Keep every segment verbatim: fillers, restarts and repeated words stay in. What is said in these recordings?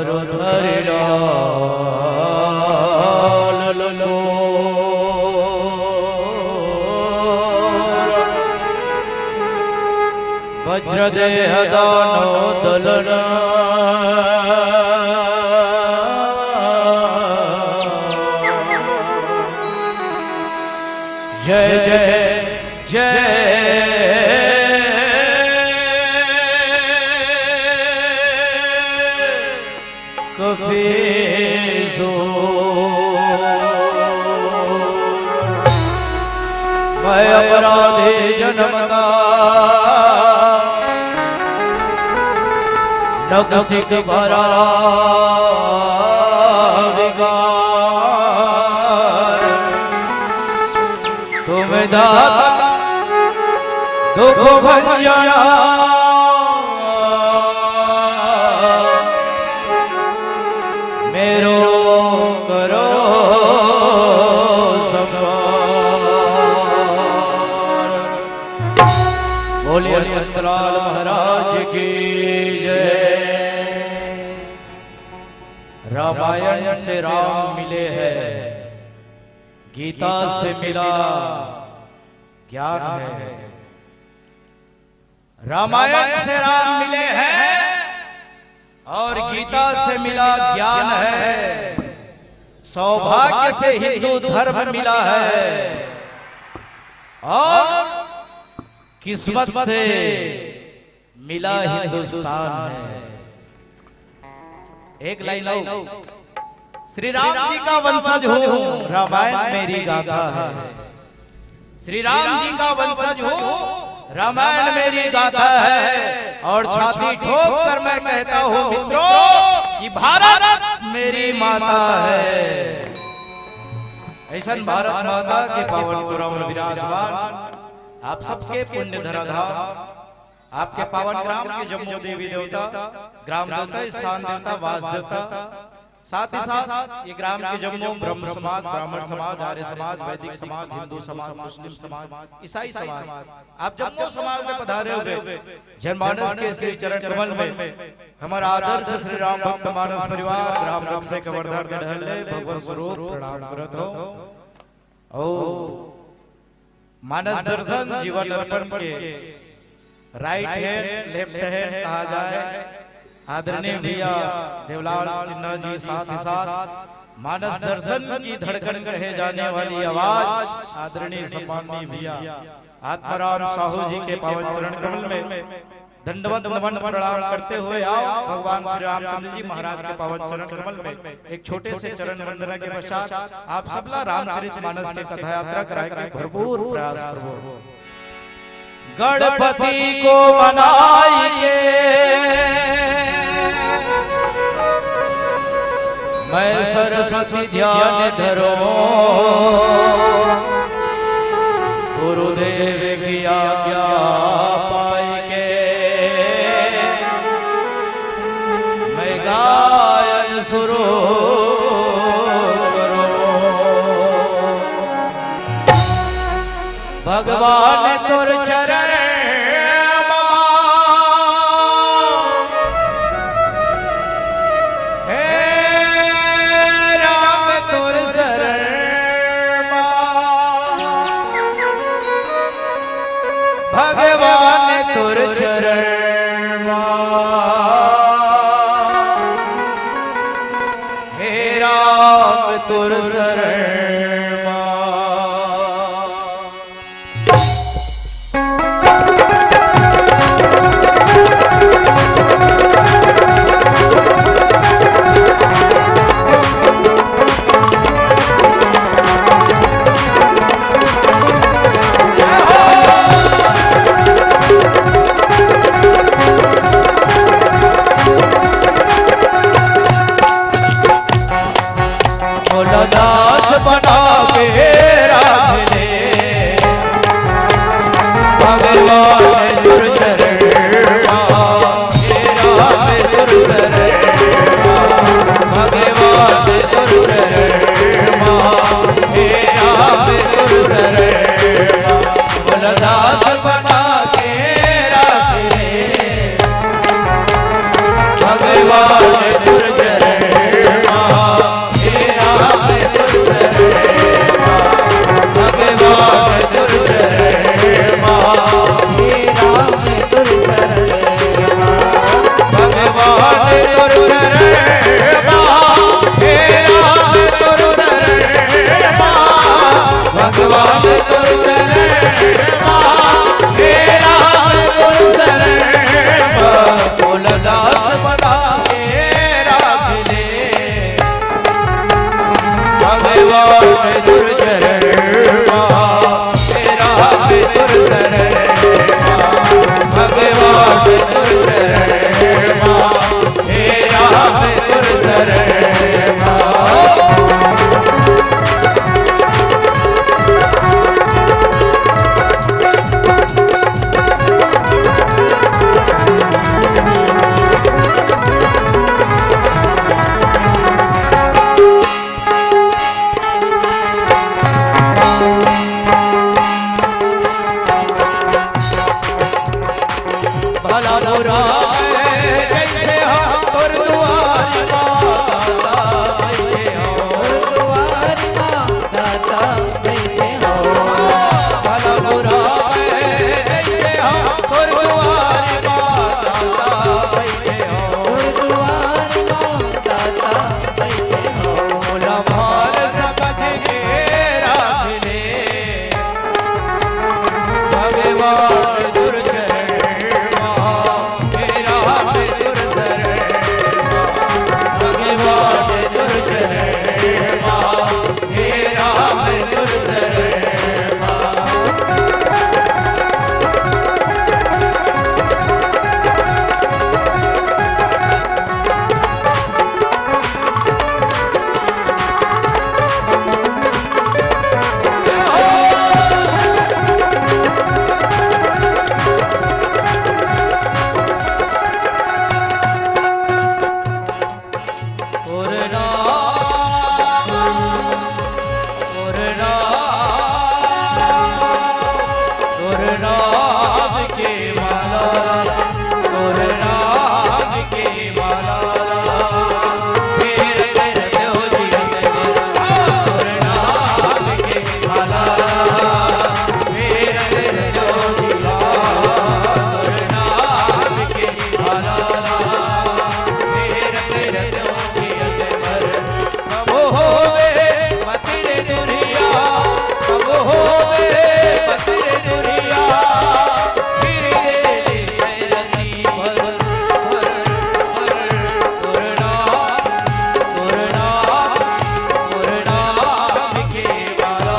धरि लाल लंगोर। वज्रदेह दानव दलन। जय जय जय कफीजो। मैं अपराधी जन्म का, नकसिक भरा विकार। तुम दाता दुख भंजना, मेरो करो संहार। बोलिए हनुमंतलाल महाराज की जय। रामायण से राम मिले हैं, गीता से मिला ज्ञान है। रामायण से राम मिले हैं और गीता से मिला ज्ञान है। सौभाग्य से हिंदू धर्म मिला है और किस्मत से मिला हिंदुस्तान है। एक लाइन और। श्री राम जी का वंशज हूँ, रामायण मेरी गाथा है। श्री राम जी का वंशज हूँ, रामायण मेरी गाथा है। और छाती ठोक कर मैं कहता हूँ मित्रों कि भारत मेरी माता है। ऐसन भारत माता के पावन पुरम विराजमान आप सबके पुण्य धराधाम, आपके पावन ग्राम के जम्मो देवी देवता, ग्राम देवता, स्थान देवता, वास देवता, साथ ही साथ ये ग्राम के जम्मो ब्रह्म समाज, ब्राह्मण समाज, आर्य समाज, वैदिक समाज, हिंदू समाज, मुस्लिम समाज, ईसाई समाज, आप जम्मो समाज में पधारे हुए जनमानस के श्री चरण कमल में हमारा आदर्श श्री राम भक्त मानस परिवार ग्राम नक्से कवर्धा के ढहले भगवत स्वरूप प्रणाम करत हो। और मानस दर्शन जीवन अर्पण के राइट हैंड, लेफ्ट हैंड कहा जाए, आदरणीय भैया देवलाल सिन्हा जी, साथ ही साथ मानस दर्शन की धड़कन कहे जाने वाली आवाज आदरणीय सम्माननीय भैया आत्माराम साहू जी के पावन चरण कमल में दंडवत नमन प्रणाम करते हुए आओ भगवान श्री रामचंद्र जी महाराज के पावन चरण कमल में एक छोटे से चरण वंदना के पश्चात आप सबला रामचरित मानस के कथा यात्रा कराए के भरपूर प्रयास करबो। गणपति को मनाई के मैं सरस्वती ध्यान धरो, गुरुदेव की आज्ञा पाई के मैं गायन शुरू करो। भगवान तोर चरण मा, हे राम तोर शरण मा, भगवान तोर चरण मा, हे राम तोर शरण मा। मोला दास बना के राख ले, भगवान गुरु चरण मा, हे राम गुरु चरण मा, भगवान गुरु चरण मा, हे राम गुरु चरण मा। मोला दास बना के राख ले, भगवान गुरु चरण तोर नाम, तोर नाम, तोर नाम के माला, तोर नाम के माला, फेर दे रहे हो जिया में, तोर नाम के माला, फेर दे रहे हो जिया, तोर नाम के माला, फेर दे रहे हो जिया में। कब होवे मतिर दुरिया, कब होवे मतिर दुरिया, फिर देली रति भर, भर, भर, तोर नाम, तोर नाम, तोर नाम के माला,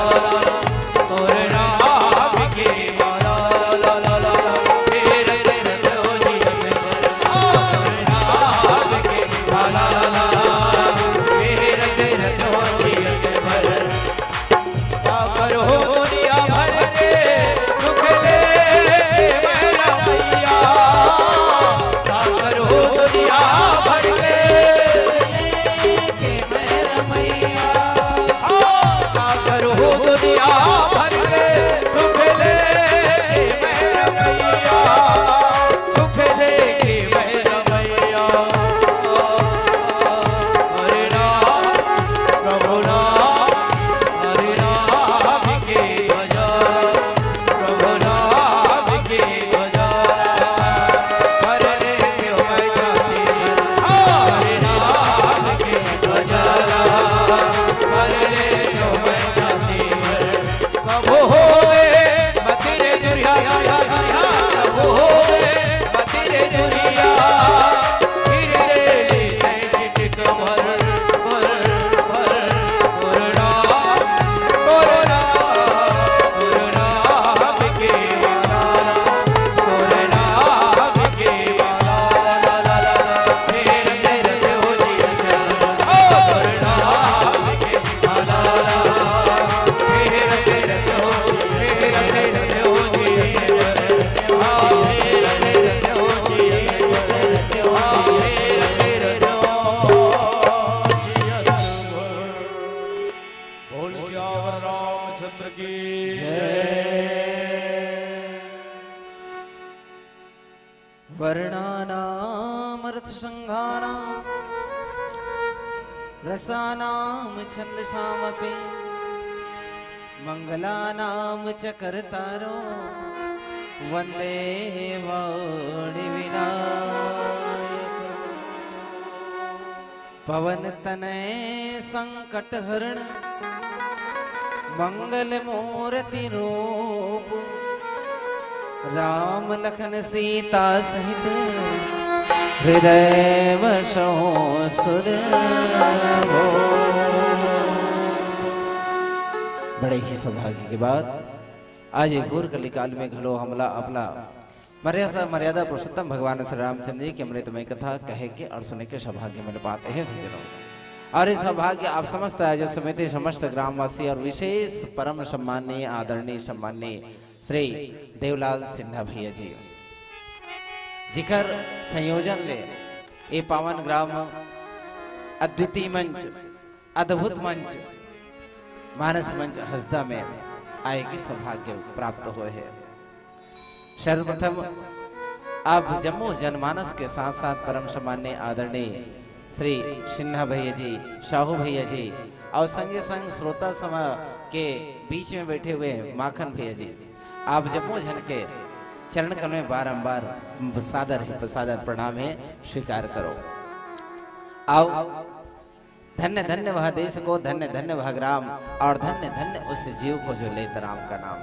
तोर नाम के माला, ला, ला, ला, ला, फेर दे रहे हो जिया में। बोल सियावर रामचंद्र की। वर्णानामर्थसंघानां रसानां छंदसामपि मंगलानां च कर्तारो वंदे वाणी विनायक। पवन तनय संकट हरण मंगल मूरति रूप। राम लखन सीता सहित हृदय बसहु सुर। बड़े ही सौभाग्य के बात आज ये घोर कलिकाल में घलो हमला अपना मर्यादा, मर्यादा पुरुषोत्तम भगवान श्री रामचंद्र जी के अमृतमय कथा कहे के और सुने के सौभाग्य मिल पात हे सज्जनों। और ये सौभाग्य आप समस्त आयोजक समिति, समस्त ग्रामवासी और विशेष परम सम्माननीय, आदरणीय, सम्माननीय श्री देवलाल सिन्हा भैया जी, जिकर संयोजन ले ये पावन ग्राम अद्वितीय मंच, अद्भुत मंच, मानस मंच हसदा में आए के सौभाग्य प्राप्त होए हे। सर्वप्रथम आप जम्मो जनमानस के साथ साथ परम सम्माननीय आदरणीय श्री सिन्हा भैया जी, साहू भैया जी और संगे संग श्रोता समा के बीच में बैठे हुए माखन भैया जी, आप जम्मो झन के चरण कमल में बारंबार सादर हे, सादर प्रणाम हे, स्वीकार करो। आओ, धन्य धन्य वह देश को, धन्य धन्य वह ग्राम, और धन्य धन्य उस जीव को जो लेत राम का नाम।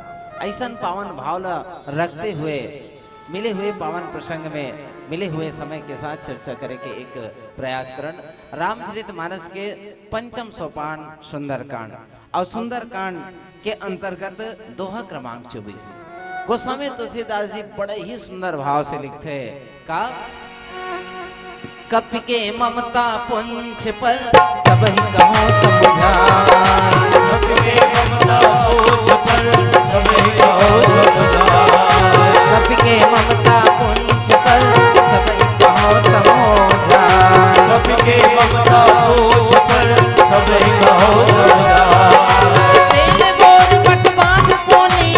ऐसन पावन भाव ला रखते हुए मिले हुए पावन प्रसंग में मिले हुए समय के साथ चर्चा करे के एक प्रयास करन। रामचरित मानस के पंचम सोपान सुंदरकांड, और सुंदरकांड के अंतर्गत दोहा क्रमांक चौबीस। गोस्वामी तुलसीदास जी बड़े ही सुंदर भाव से लिखते हैं का, कपि के ममता पुंछ पर सबहि कहो समुझाय। कपि के ममता पुंछ पर सबहि कहो समुझाय। कपि के ममता पुंछ पर सबहि कहो समुझाय। कपि के ममता तेल बोर पट बांध पोनी,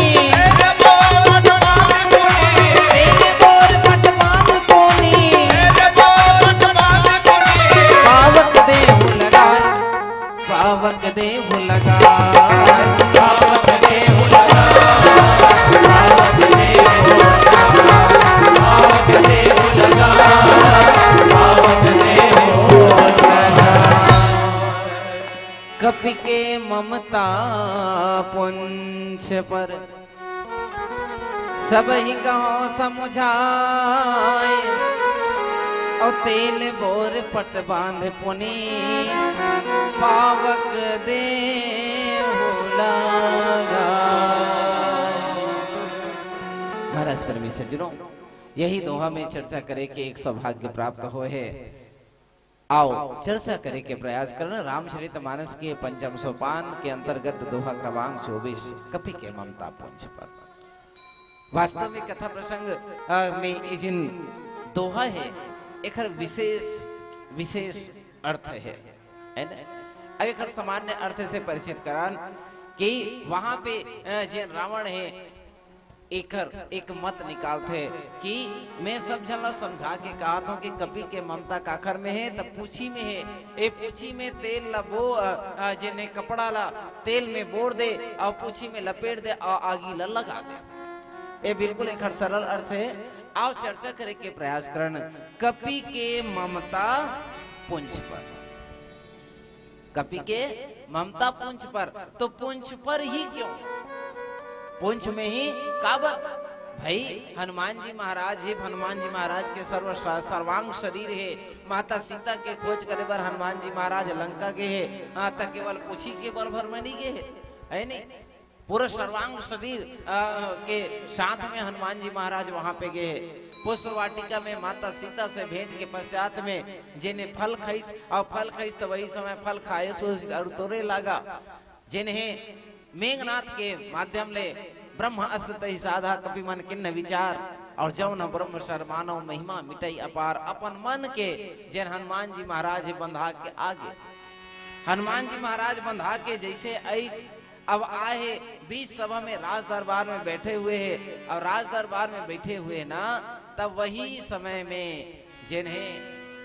तेल बोर पट बांध पोनी, पावक देहु लगाय, पावक देहु लगाय। कपि के ममता पुंछ पर, सबहि कहो समुझाय। अउ तेल बोर पट बांध पुनि, पावक देहु लगाय। महाराज प्रेमी सज्जनों, यही दोहा में चर्चा करे के एक सौभाग्य प्राप्त होय हे। आओ, चर्चा करे के प्रयास करन रामचरित मानस के पंचम सोपान के अंतर्गत दोहा क्रमांक चौबीस, कपि के ममता पुंछ पर। वास्तव में कथा प्रसंग, अ, में ये जिन दोहा हे, एखर विशेष, विशेष अर्थ हे, है ना? अब एखर सामान्य अर्थ से परिचित करान कि वहां पे, अ, जिन रावण हे, एकर एक मत निकालथे कि मैं सब झन ला समझा के कहत हूँ कि कपि के ममता काखर में हे, त पूछी में हे। ए पूछी में तेल ला बो, अ, अ, जेने कपड़ा ला तेल में बोर दे अउ पूछी में लपेट दे अउ आगी ला लगा दे। ए बिल्कुल एकर सरल अर्थ हे। आओ चर्चा करे के प्रयास करन कपि के ममता पुंछ पर। कपि के ममता पुंछ पर, तो पुंछ पर ही क्यों? पुंछ में ही काबर? भाई, हनुमान जी महाराज हे, हनुमान जी महाराज के सर्व, सर्वांग शरीर हे। माता सीता के खोज करे बर हनुमान जी महाराज लंका गे हे, हाँ, त केवल पूछी के बल भर में नहीं गे हे, है नहीं? पूरा सर्वांग शरीर, अ, के साथ में हनुमान जी महाराज वहां पे गे हे। पुष्प वाटिका में माता सीता से भेंट के पश्चात में जेने फल खाइस अउ फल खाइस त वही समय फल खाइस अउ तोरे लागा। जिन्हें मेघनाथ के माध्यम ले ब्रह्म अस्त्र तहि साधा कपि मन किन्न विचार, अउ जौन ब्रह्म सर मानव महिमा मिटई अपार। अपन मन के जेन हनुमान जी महाराज हे बंधा के आगे, हनुमान जी महाराज बंधा के जैसे आइस, अब आए हे बीच सभा में, राज दरबार में बैठे हुए हे, अउ राज दरबार में बैठे हुए ना, तब वही समय में जेन हे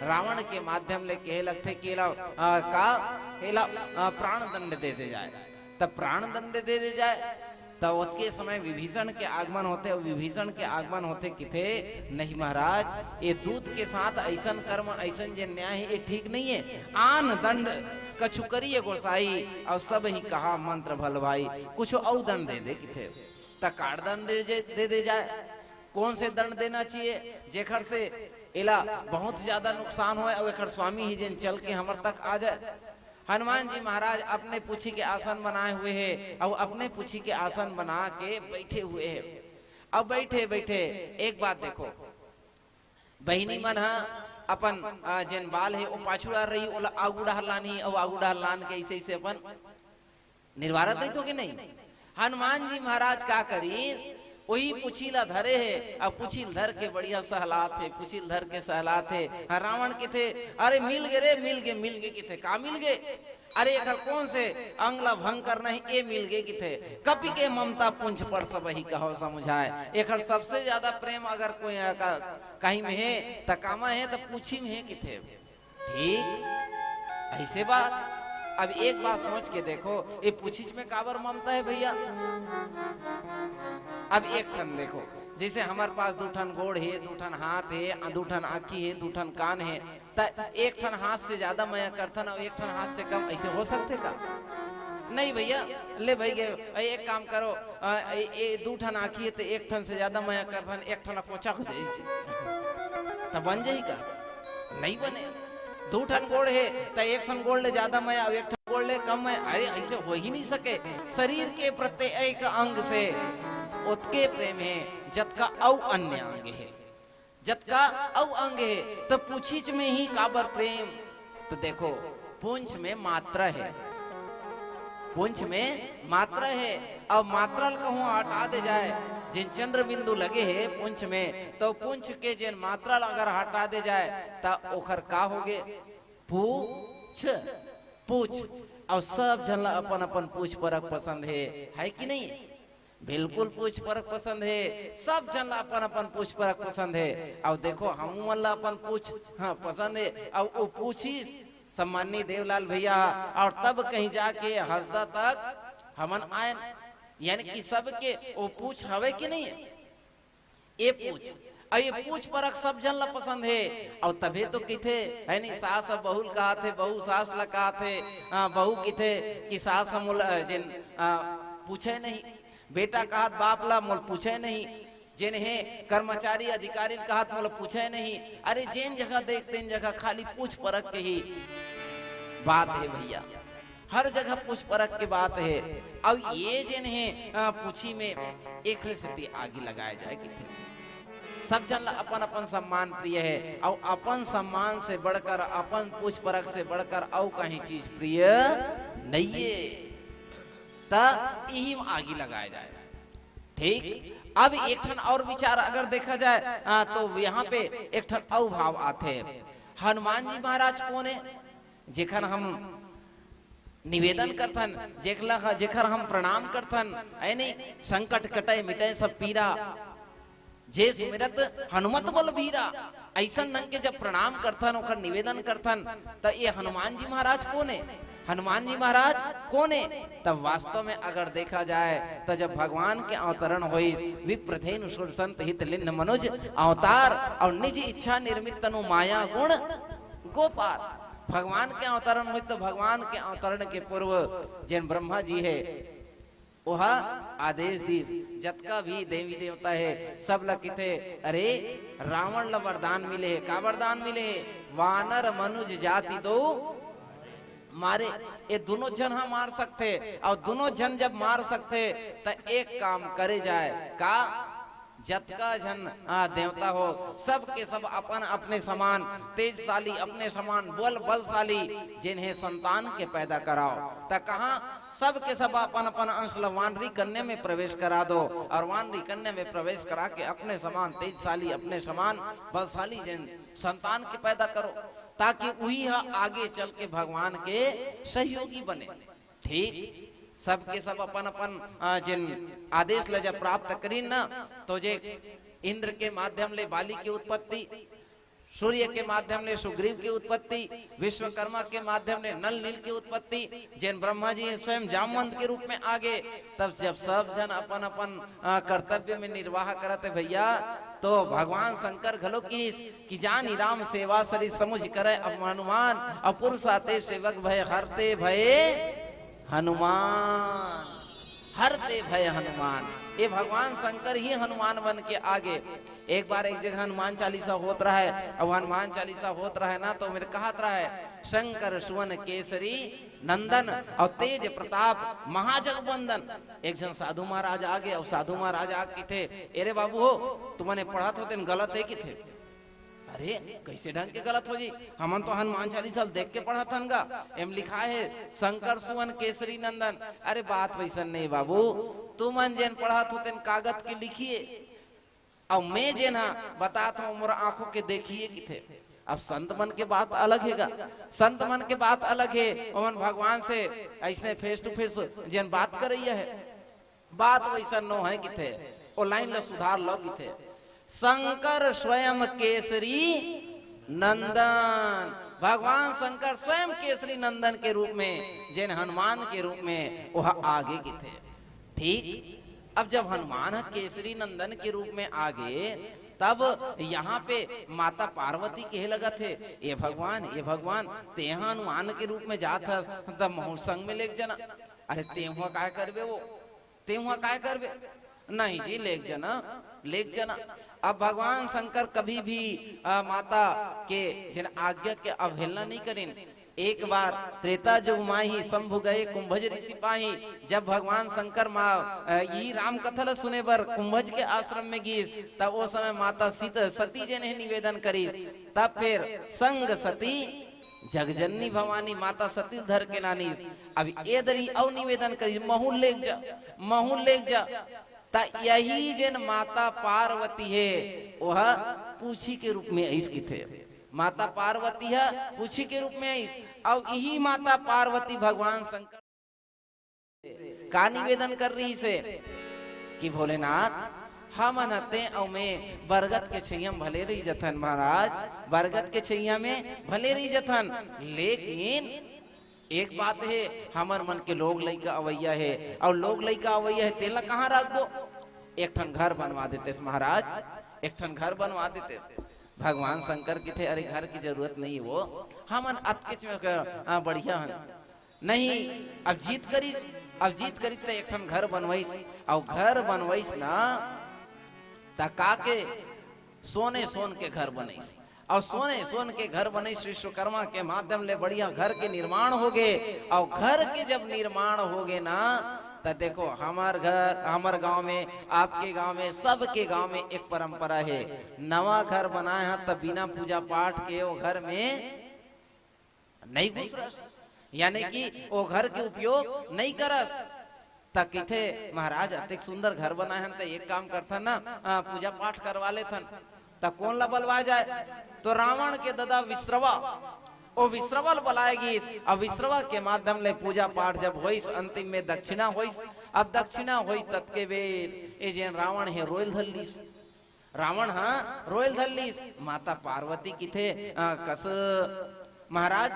रावण के माध्यम ले कहे लगथे कि एला, अ, का एला, अ, प्राण दंड दे दे जाए। तब प्राण दंड दे दे जाए, तब ओतके समय विभीषण के आगमन होथे, अउ विभीषण के आगमन होथे किथे, "नहीं महाराज, ये दूत के साथ अइसन कर्म, अइसन जे न्याय हे, ये ठीक नहीं हे। आन दंड कछु करिए गोसाई, अउ सब ही कहा मंत्र भल भाई।" कुछ अउ दंड दे दे किथे, त काट दंड दे, दे दे जाए। कौन से दंड देना चाहिए, जेखर से एला बहुत ज्यादा नुकसान होए अउ एखर स्वामी ही जेन चल के हमर तक आ जाए। हनुमान जी महाराज अपने पूछी के आसन बनाए हुए हे अउ अपने पूछी के आसन बना के बैठे हुए हे। अब बैठे बैठे एक बात देखो, बहिनी मन ह अपन, आ, जेन बाल हे ओ पाछू डार रही, ओला आगू डार लानही अउ आगू डार लान के ऐसे ऐसे अपन निर्वारा तई तो के नहीं। हनुमान जी महाराज का करिस, ओही पूछी ला धरे हे, अब पूछी ल धर के बढ़िया सहलात हे, पूछी ल धर के सहलात हे। हाँ, रावण किथे, "अरे मिल गे रे, मिल गे, मिल गे," किथे, "का मिल गे?" "अरे एकर कौन से अंग ला भंग करना हे, ए मिल गे," किथे। "कपि के ममता पुंछ पर सबहि कहो समुझाय।" एकर सबसे ज्यादा प्रेम अगर कोई का, कहीं में हे, त कामा हे, त पूछी में हे, किथे। ठीक, ऐसे बात। अब एक बात सोच के देखो, ये पूछिच में काबर ममता हे भैया? अब एक ठन देखो, जैसे हमारे पास दू ठन गोड़ हे, दू ठन हाथ हे, दू ठन आँखी हे, दू ठन कान हे, त एक ठन हाथ से ज्यादा मया करथन अउ एक ठन हाथ से कम, ऐसे हो सकथे का? नहीं भैया, ले भाई गे, ए, एक काम करो, अ, ए, ए, दू ठन आँखी हे त एक ठन से ज्यादा मया करथन, एक ठन कोचा हो जाए ऐसे, त बन जाही का? नहीं बने। दू ठन गोड़ हे त एक ठन गोड़ ले ज्यादा मया अउ एक ठन गोड़ ले कम मया, अरे ऐसे हो ही नहीं सके। शरीर के प्रत्येक अंग से ओतके प्रेम हे जतका अउ अन्य अंग हे। जतका अउ अंग हे, त पूछिच में ही काबर प्रेम? त देखो, पूंछ में मात्रा हे, पूंछ में मात्रा हे। अब मात्रा ल कहूं हटा दे जाए, जेन चंद्र बिंदु लगे हे पूंछ में, त पूंछ के जेन मात्रा ल अगर हटा दे जाए, त ओखर का होगे? पूछ। पूछ, अउ सब झन ला अपन अपन पूछ परख पसंद हे, है कि नहीं? बिल्कुल पूछ परख पसंद हे, सब झन ला अपन अपन पूछ परख पसंद हे। अउ देखो, हमू मन ला अपन पूछ, हाँ, पसंद हे। अउ वो पूछिस सम्माननीय देवलाल भैया, अउ तब कहीं जाके हंसदा तक हमन आयन, यानी कि सबके वो पूछ हवे कि नहीं? ये पूछ, अउ ये पूछ परख सब झन ला पसंद हे। अउ तभे तो किथे, है नहीं, सास अब बहू ल कहाथे, बहू सास ला कहाथे, हाँ, बहू किथे कि सास ह मोला, जिन, आ, पूछे नहीं, बेटा कहत बाप ला मोला पूछे नहीं, जेन हे कर्मचारी अधिकारी ल कहत मोला पूछे नहीं। अरे, जेन जगह देख तेन जगह खाली पूछ परख के ही बात हे भैया, हर जगह पूछ परख के बात हे। अब ये जेन हे, अ, पूछी में एखरे सेती आगी लगाए जाए किथे। सब झन ला अपन अपन सम्मान प्रिय हे, अउ अपन सम्मान से बढ़कर, अपन पूछ परख से बढ़कर अउ कहीं चीज प्रिय नइये, त इही में आगी लगाए जाए। ठीक, अब एक ठन और विचार अगर देखा जाए, आ, तो यहाँ पे एक ठन अउ भाव आथे। हनुमान जी महाराज कोन हे, जेखर हम निवेदन करथन, जेखला ह-, जेखर हम प्रणाम करथन, है नहीं? संकट कटे मिटे सब पीरा, जे सुमिरत हनुमत बल बीरा। अइसन ढंग के जब प्रणाम करथन, ओखर निवेदन करथन, त ये हनुमान जी महाराज कोन हे? हनुमान जी महाराज कोन हे? तब वास्तव में अगर देखा जाए, त जब भगवान के अवतरण होइस, विप्रधेनु सुर संत हित लिन्न मनुज अवतार, अउ निज इच्छा निर्मित तनु माया गुण गोपार। भगवान के अवतरण होइस, त भगवान के अवतरण के पूर्व जेन ब्रह्मा जी हे, ओहा आदेश दीस, जतका भी देवी देवता हे, सब ला किथे, अरे, रावण ला वरदान मिले हे। का वरदान मिले हे? वानर मनुज जाति दो मारे। ये दोनों झन हा मार सकथे, अउ दोनों झन जब मार सकथे, त एक काम करे जाए। का? जतका झन, आ, देवता हो, सब के सब अपन अपने समान तेजशाली, अपने समान बल, बलशाली, जेन हे संतान के पैदा कराओ। त कहाँ सब के सब अपन अपन अंश ल वानरी कन्या में प्रवेश करा दो, अउ वानरी कन्या में प्रवेश करा के अपने समान तेजशाली, अपने समान बलशाली जेन संतान के पैदा करो, ताकि उही ह आगे चल के भगवान के सहयोगी बने। ठीक, सबके सब अपन अपन, आ, जेन आदेश ल जब प्राप्त करिन न, तो जे इंद्र के माध्यम ले बाली के उत्पत्ति, सूर्य के माध्यम ले सुग्रीव के उत्पत्ति, विश्वकर्मा के माध्यम ले नल नील के उत्पत्ति, जेन ब्रह्मा जी स्वयं जामवंत के रूप में आगे, तब जब सब झन अपन अपन, आ, कर्तव्य में निर्वाह करत हे भैया, तो भगवान शंकर घलो किहिस कि जानि राम सेवा सरिस समुझ करइ अब हनुमान, अपुरुषा ते सेवक भए हरते भए हनुमान, हरते भए हनुमान। ये भगवान शंकर ही हनुमान बन के आगे। एक बार एक जगह हनुमान चालीसा होत रहय, अउ हनुमान चालीसा होत रहय ना, तो मेर कहत रहय, शंकर सुवन केसरी नंदन अउ तेज प्रताप महाजगबंदन। एक झन साधु महाराज आगे, अउ साधु महाराज आगे किथे, "ए रे बाबू हो, तुमन ए पढ़त हो तेन गलत हे," किथे। "अरे, कइसे ढंग के गलत हो जी? हमन तो हनुमान चालीसा ल देख के पढ़त हन गा, एम लिखाय हे शंकर सुवन केसरी नंदन।" "अरे, बात वइसन नहीं बाबू, तुमन जेन पढ़त हो तेन कागद के लिखिए, अउ मैं जेन ह बतात हंव, मोर आंखों के देखिए," किथे। अब संत मन के बात अलग हे गा, संत मन के बात अलग हे, ओमन भगवान से अइसने face to face जेन बात करइया हे, बात वइसन नो हे किथे, ओ लाइन ल सुधार लो किथे। शंकर स्वयं केसरी नंदन, भगवान शंकर स्वयं केसरी नंदन के रूप में, जेन हनुमान के रूप में ओह आगे किथे। ठीक, अब जब हनुमान ह केसरी नंदन के रूप में आगे, तब यहाँ पे माता पार्वती कहे लगत हे, "ए भगवान, ए भगवान, तें ह हनुमान के रूप में जात हस, त महू संग में लेग जना।" "अरे, तें हुआ काय करबे वो? तें हुआ काय करबे?" "नहीं जी, लेग जना, लेग जना।" अब भगवान शंकर कभी भी, आ, माता के जेन आज्ञा के अवहेलना नहीं करिन। एक बार त्रेता जुग माही शंभु गए कुंभज ऋषि पाही, जब भगवान शंकर मा-, अ, इही राम कथा ल सुने बर कुंभज के आश्रम में गिस, त ओ समय माता सीत-, सती जेन हे निवेदन करिस, तब फिर संग सती जगजननी भवानी माता सती ल धर के लानिस। अब ए दरी अउ निवेदन करिस, "महू लेग जा, महू लेग जा।" त यही जेन माता पार्वती हे, ओह पूछी के रूप में आइस किथे। माता पार्वती ह पूछी के रूप में आइस। अउ इही माता पार्वती भगवान शंकर का निवेदन कर रहिस हे कि भोलेनाथ, हमन ह तें अउ मैं बरगद के छइया म भले रहि जथन महाराज, बरगद के छइया में भले रहि जथन, लेकिन एक बात हे, हमर मन के लोग लइका अवइया हे, अउ लोग लइका अवइया हे, तेला कहाँ राखबो? एक ठन घर बनवा देतेस महाराज, एक ठन घर बनवा देतेस। भगवान शंकर किथे, "अरे, घर की जरूरत नहीं वो, हमन अतकेच में क-, आ, बढ़िया हन।" नहीं, अब जिद करिस, अब जिद करिस त एक ठन घर बनवाइस, अउ घर बनवाइस ना, त का के सोने सोन के घर बनइस, अउ सोने सोन के घर बनइस, विश्वकर्मा के माध्यम ले बढ़िया घर के निर्माण होगे, अउ घर के जब निर्माण होगे ना, त देखो, हमर घर, हमर गांव में, आपके गांव में, सबके गांव में एक परंपरा हे, नवा घर बनाए ह त बिना पूजा पाठ के ओ घर में नइ घुसरस, यानी कि ओ घर के उपयोग नइ करस। त किथे, "महाराज, अतेक सुंदर घर बनाए हन, त एक काम करथन ना, आ, पूजा पाठ करवा लेथन।" त कोन ला बलवाए जाए? तो रावण के ददा विश्रवा, ओ विश्रवा ल बलाए गिस। अब विश्रवा के माध्यम ले पूजा पाठ जब होइस, अंतिम में दक्षिणा होइस। अब दक्षिणा होइस, ततके बेर ए जेन रावण हे, रोयल धर लिस। रावण ह रोयल धर लिस। माता पार्वती किथे, "अ, कस महाराज,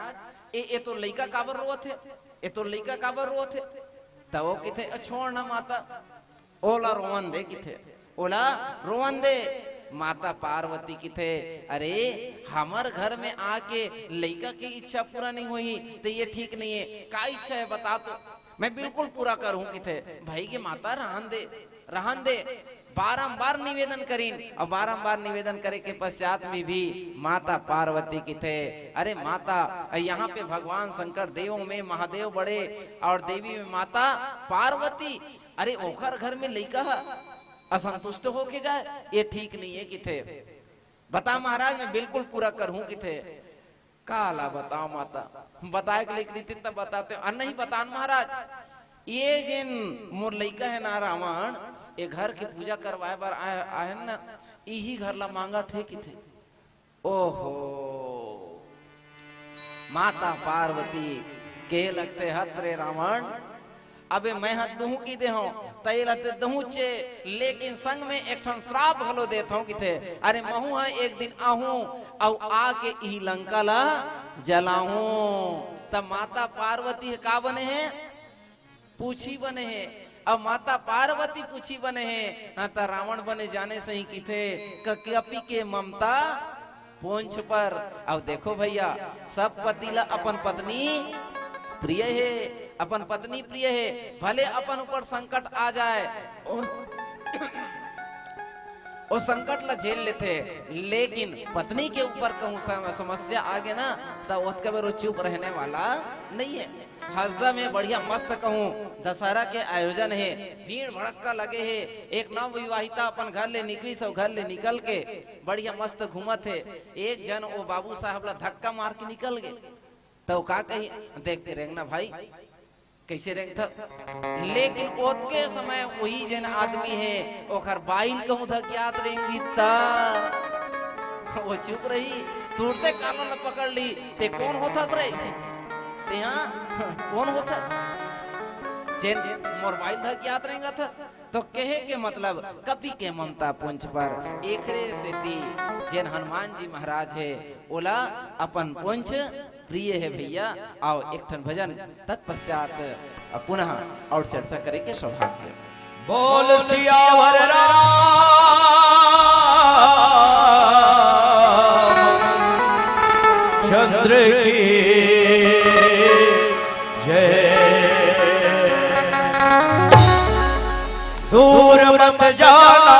ए, ए तो लइका काबर रोवत हे? ए तो लइका काबर रोवत हे?" त ओ किथे, "अ, छोड़ ना माता, ओला रोवन दे," किथे, "ओला रोवन दे।" माता पार्वती किथे, "अरे, हमर घर में आके लइका के इच्छा पूरा नइ होही, त ये ठीक नइ हे। का इच्छा हे, बता तो, मैं बिल्कुल पूरा करहूं," किथे। भई के माता, रहन दे, रहन दे। बारंबार निवेदन करिन, अउ बारंबार निवेदन करे के पश्चात में भी माता पार्वती किथे, "अरे माता, यहाँ पे भगवान शंकर, देवों में महादेव बड़े अउ देवी में माता पार्वती, अरे ओखर घर में लइका ह असंतुष्ट होके जाए, ये ठीक नइ हे," किथे। "बता महाराज, मैं बिल्कुल पूरा करहूं," किथे। "काला बताओं माता, बताए के लइक रहितिस त बतातेंव, अ नहीं बतान महाराज, ये जेन मोर लइका हे ना रावण, ए घर के पूजा करवाए बर आए, आए न, इही घर ला मांगत हे," किथे। ओहो, माता पार्वती के लगथे, "हत रे रावण, अबे मैं ह दुहूं की देहूं, तैला ते दुहूं चे, लेकिन संग में एक ठन श्राप घलो देत हूं," किथे। "अरे महूं ह एक दिन आहूं, अउ आके इही लंका ला जलाहूं।" त माता पार्वती ह का बने हे? पूछी बने हे। अब माता पार्वती पूछी बने हे, हाँ, त रावण बने जाने सही किथे, क-, कपि के ममता पोंछ पर। अब देखो भैया, सब पति ला अपन पत्नी प्रिय हे, अपन पत्नी प्रिय हे, भले अपन ऊपर संकट आ जाए, ओ, ओ संकट ला झेल लेथे, लेकिन पत्नी के ऊपर कहूँ सम-, समस्या आगे ना, त ओतका बेर वो चुप रहने वाला नहीं है। हसदा में बढ़िया मस्त कहूँ दशहरा के आयोजन हे, भीड़ भड़क्का लगे हे। एक नव विवाहिता अपन घर ले निकलिस अउ घर ले निकल के बढ़िया मस्त घूमत हे। एक झन ओ बाबू साहब ला धक्का मार के निकल गे। त ओ का कही, देख के रेंगना भाई, कइसे रेंगथस? लेकिन ओतके समय ओही जेन आदमी हे, ओखर बाई ल कहूँ धकियात रेंग दिस त ओ चुप रही, तुरते कानून ल पकड़ ली। "ते कोन होथस रे? ते हा कोन होथस? जेन मोर बाई ल धकियात रेंगथस?" तो कहे के मतलब, कपि के ममता पुंछ पर। एकरे सेती जेन हनुमान जी महाराज हे, ओला अपन पुंछ प्रिय हे भैया। अउ एक ठन भजन तत्पश्चात पुनः अउ चर्चा करे के सौभाग्य। बोल सियावर रामचंद्र की जय। दूर मत जाना,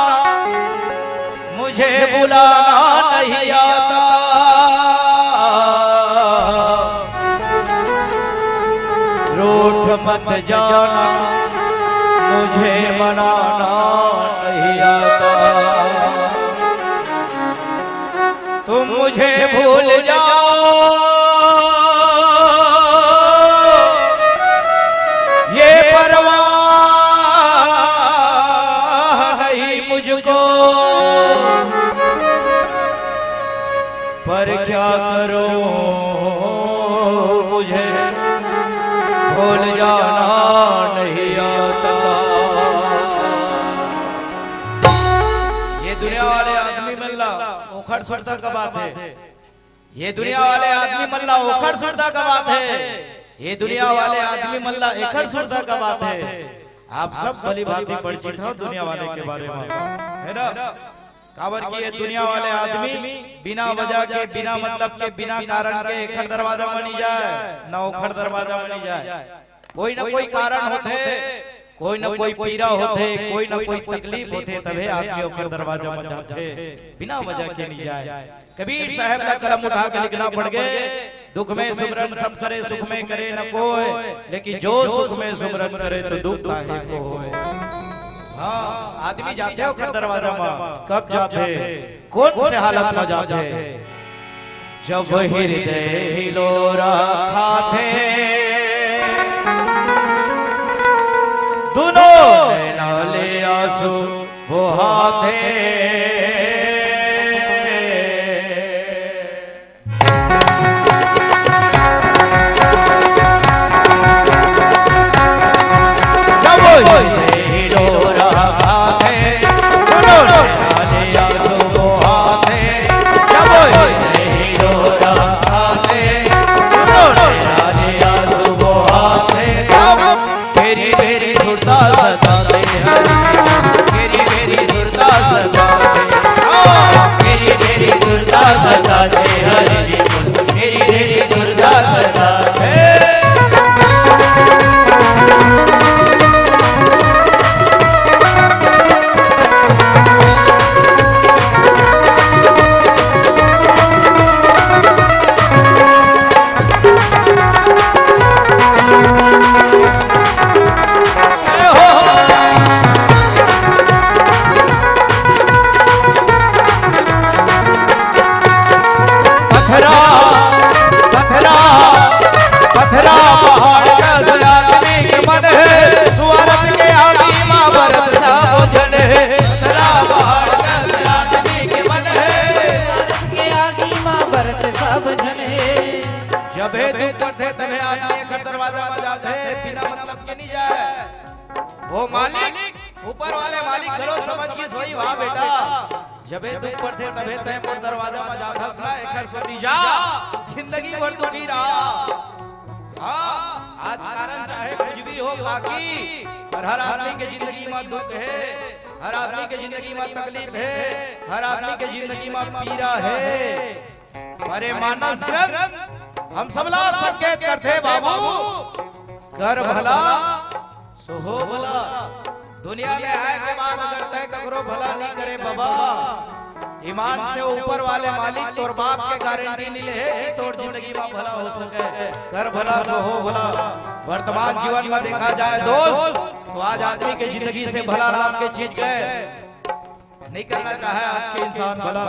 मुझे बुलाना नहीं आता। रूठ मत जाना, मुझे मनाना नहीं आता। तुम मुझे भूल जाओ, ये परवाह नहीं मुझको, पर क्या करूं, मुझ बोल जाना नहीं आता। ये दुनिया वाले आदमी मन ला ओखर सुरता कबाथे। ये दुनिया वाले आदमी मन ला ओखर सुरता कबाथे। ये दुनिया वाले आदमी मन ला एखर सुरता कबाथे। आप सब भली भांति परिचित हो दुनिया वाले के बारे में, है ना? काबर कि ये दुनिया वाले आदमी बिना वजह के, बिना मतलब के, बिना कारण के एखर दरवाजा म नहीं जाए, न ओखर दरवाजा म नहीं जाए। कोई न कोई कारण होथे, कोई न कोई पीरा होथे, कोई न कोई तकलीफ होथे, तभे आदमी ओखर दरवाजा म जाथे, बिना वजह के नहीं जाए। कबीर साहब का कलम उठा के लिखना पड़ गए, "दुख में सुमरन सब करे, सुख में करे न कोय, लेकिन जो सुख में सुमरन करे तो दुख काहे को होय।" हाँ, आदमी जाथे ओखर दरवाजा म, कब जाथे, कौन से हालत म जाथे? जब हृदय हिलोरा खाथे, दुनो नैना ले आंसू बोहाथे। जब हृदय हिलोरा खाथे, दुनो नैना ले आंसू बोहाथे। जब हृदय हिलोरा खाथे, दुनो नैना ले आंसू बोहाथे। तब भेरी भेरी सुरता सताथे हरि, भेरी भेरी सुरता सताथे। ओ, भेरी भेरी सुरता सताथे हरि, भेरी भेरी सुरता सताथे। पथरा, पथरा, पथरा पहाड़ कस आदमी के मन हे, सुअरत के आगी मा बरत सब झन हे। पथरा पहाड़ कस आदमी के मन हे। के आगी मा बरत सब झन हे। जबे दुख पड़थे तबे आदमी एखर दरवाजा मा जाथे, बिना मतलब के नहीं जाए। वो मालिक, ऊपर वाले मालिक घलो समझ गिस होही, "वाह बेटा, जबे दुख पड़थे तबे तैं मोर दरवाजा म जाथस ना, एखर सेती जा, जिंदगी भर दुखी रहा।" हाँ, आज कारण चाहे कुछ भी हो काकी, पर हर आदमी के जिंदगी म दुख हे, हर आदमी के जिंदगी म तकलीफ हे, हर आदमी के जिंदगी म पीरा हे। अरे मानस ग्रंथ हम सबला संकेत करथे बाबू, कर भला, सो हो भला। दुनिया में आए के बाद अगर तय ककरो भला नहीं करे बाबा, ईमान से ऊपर वाले मालिक तोर बाप के गारंटी नहीं ले कि तोर जिंदगी में भला हो सके। कर भला सो हो भला। वर्तमान जीवन में देखा जाए दोस्त, तो आज आदमी के जिंदगी से भला नाम के चीज है नहीं करना चाहे आज के इंसान भला,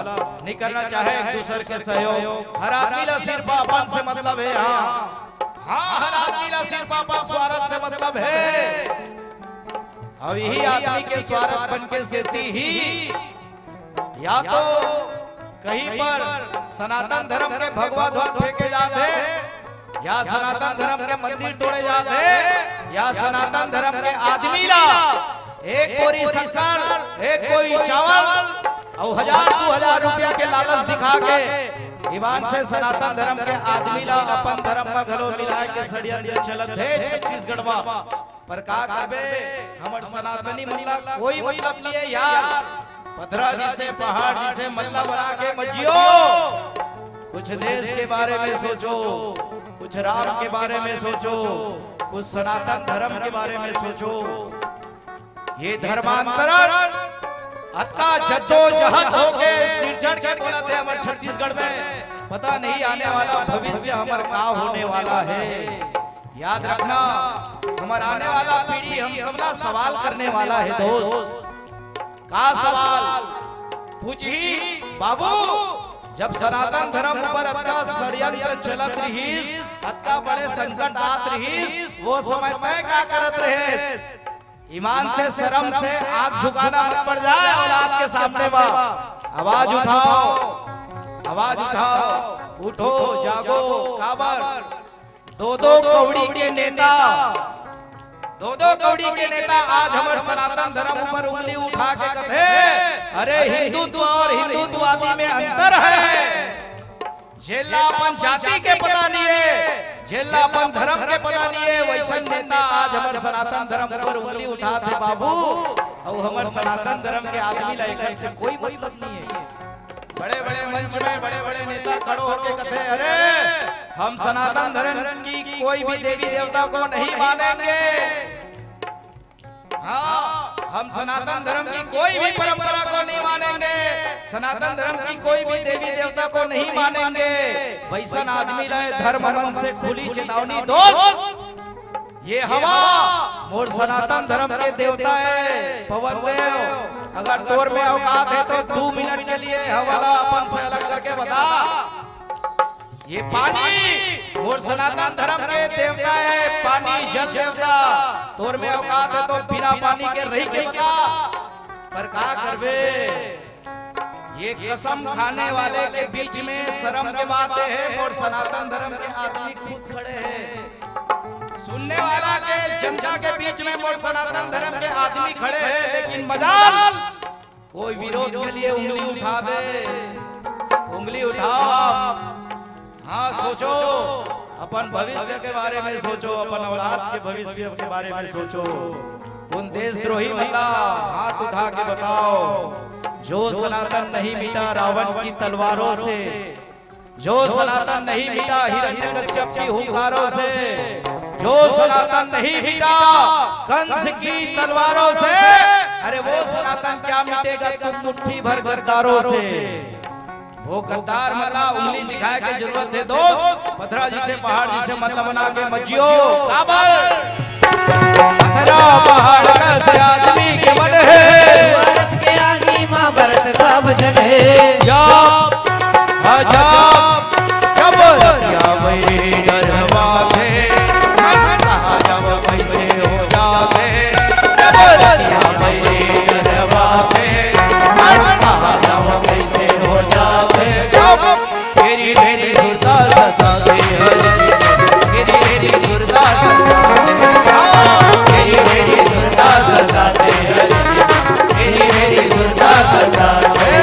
नहीं करना चाहे एक दूसर के सहयोग। हर आदमी ला सिर्फ अपन से मतलब है। हाँ, हाँ, हर आदमी ला सिर्फ अपन स्वार्थ से मतलब है। अब यही आदमी के स्वार्थ बन के सेती ही या तो कहीं पर सनातन धर्म के भगवा ध्वज फेंके जाते, या सनातन धर्म के मंदिर तोड़े जात हे, या सनातन धर्म के आदमी ला एक बोरी शक्कर, एक कोई चावल अउ हजार दू हजार रुपया के लालच दिखा के ईमान से सनातन धर्म के आदमी ला अपन धर्म म घलो मिलाए के षड्यंत्र चलत हे छत्तीसगढ़ म। पर का करबे, हमर सनातनी मन ला कोई मतलब नहीं है यार। पथरा जिसे, पहाड़ जिसे, मल्ला बना के मत जियो। कुछ देश के बारे में सोचो, कुछ राम के बारे में सोचो, कुछ सनातन धर्म के बारे में सोचो। ये धर्मांतरण अतका जद्दोजहद होके सिरजन के बोलत हे हमर छत्तीसगढ़ में, पता नहीं आने वाला भविष्य हमर का होने वाला है। याद रखना, हमर आने वाला पीढ़ी हम सबला सवाल करने वाला है दोस्त। का सवाल पूछही बाबू? जब सनातन धर्म ऊपर अतका षड्यंत्र चलत रहिस, अतका बड़े संकट आत रहिस, वो समय तय का करत रहे? ईमान से, शर्म से आंख झुकाना मत पड़ जाए औलाद के सामने बा। आवाज उठाओ, आवाज उठाओ, उठो, जागो, काबर? दो दो कौड़ी के नेता, दो दो कौड़ी के नेता आज हमर सनातन धर्म ऊपर उंगली उठा के कथे, "अरे, हिंदुत्व और हिंदुत्ववादी में अंतर है।" जेला अपन जाति के पता नहीं है, जेला अपन धर्म के पता नहीं है, वैसन नेता आज हमर सनातन धर्म ऊपर उंगली उठाथे बाबू। अउ हमर सनातन धर्म के आदमी ला एकर से कोई मतलब नहीं है। बड़े-बड़े मंच में बड़े-बड़े नेता खड़ो होके कथे, "अरे, हम सनातन धर्म की कोई भी देवी देवता को नहीं मानेंगे। हाँ, हम सनातन धर्म की कोई भी परंपरा को नहीं मानेंगे, सनातन धर्म की कोई भी देवी देवता को नहीं मानेंगे।" वैसन आदमी ला धर्म मंच से खुली चेतावनी दोस्त। ये हवा मोर सनातन धर्म के देवता है पवन देव, अगर तोर में औकात है तो दो मिनट के लिए हवा ला अपन से अलग करके बता। ये पानी मोर सनातन धर्म के देवता है, पानी जल देवता, तोर में औकात है तो बिना पानी के रही के बता। पर का करबे, ये कसम खाने वाले के बीच में शर्म के बात है, मोर सनातन धर्म के आदमी खुद खड़े हैं। सुनने वाला के, जनता के बीच में मोर सनातन धर्म के आदमी खड़े हैं, लेकिन मजाल कोई विरोध के लिए उंगली उठा दे, उंगली उठाओ। हाँ, सोचो, अपन भविष्य के बारे में सोचो, अपन औलाद के भविष्य के बारे में सोचो। उन देशद्रोही मन ला हाथ उठा के बताओ, जो सनातन नहीं मिटा रावण की तलवारों से, जो सनातन नहीं मिटा हिरण्यकश्यप की हुंकारों से, जो सनातन नहीं मिटा कंस की तलवारों से, अरे, वो सनातन क्या मिटेगा तुम मुट्ठी भर गद्दारों से। वो गद्दार मन ला उंगली दिखाए के जरूरत है दोस्त। पथरा जी से, पहाड़ जी से मन बना के मत जियो। काबर? पथरा पहाड़ कस आदमी के मन है। भारत के आगी माँ भरत सब जन है। या अजब, जब या मेरे डरवा थे, जब कैसे हो जाते, जब या मेरे डरवा थे, जब कैसे हो जाते, जब तेरी, तेरी सुरता सताते हर, तेरी, तेरी सुरता सताते, तेरी, तेरी सुरता सताते हर, तेरी, तेरी सुरता सताते।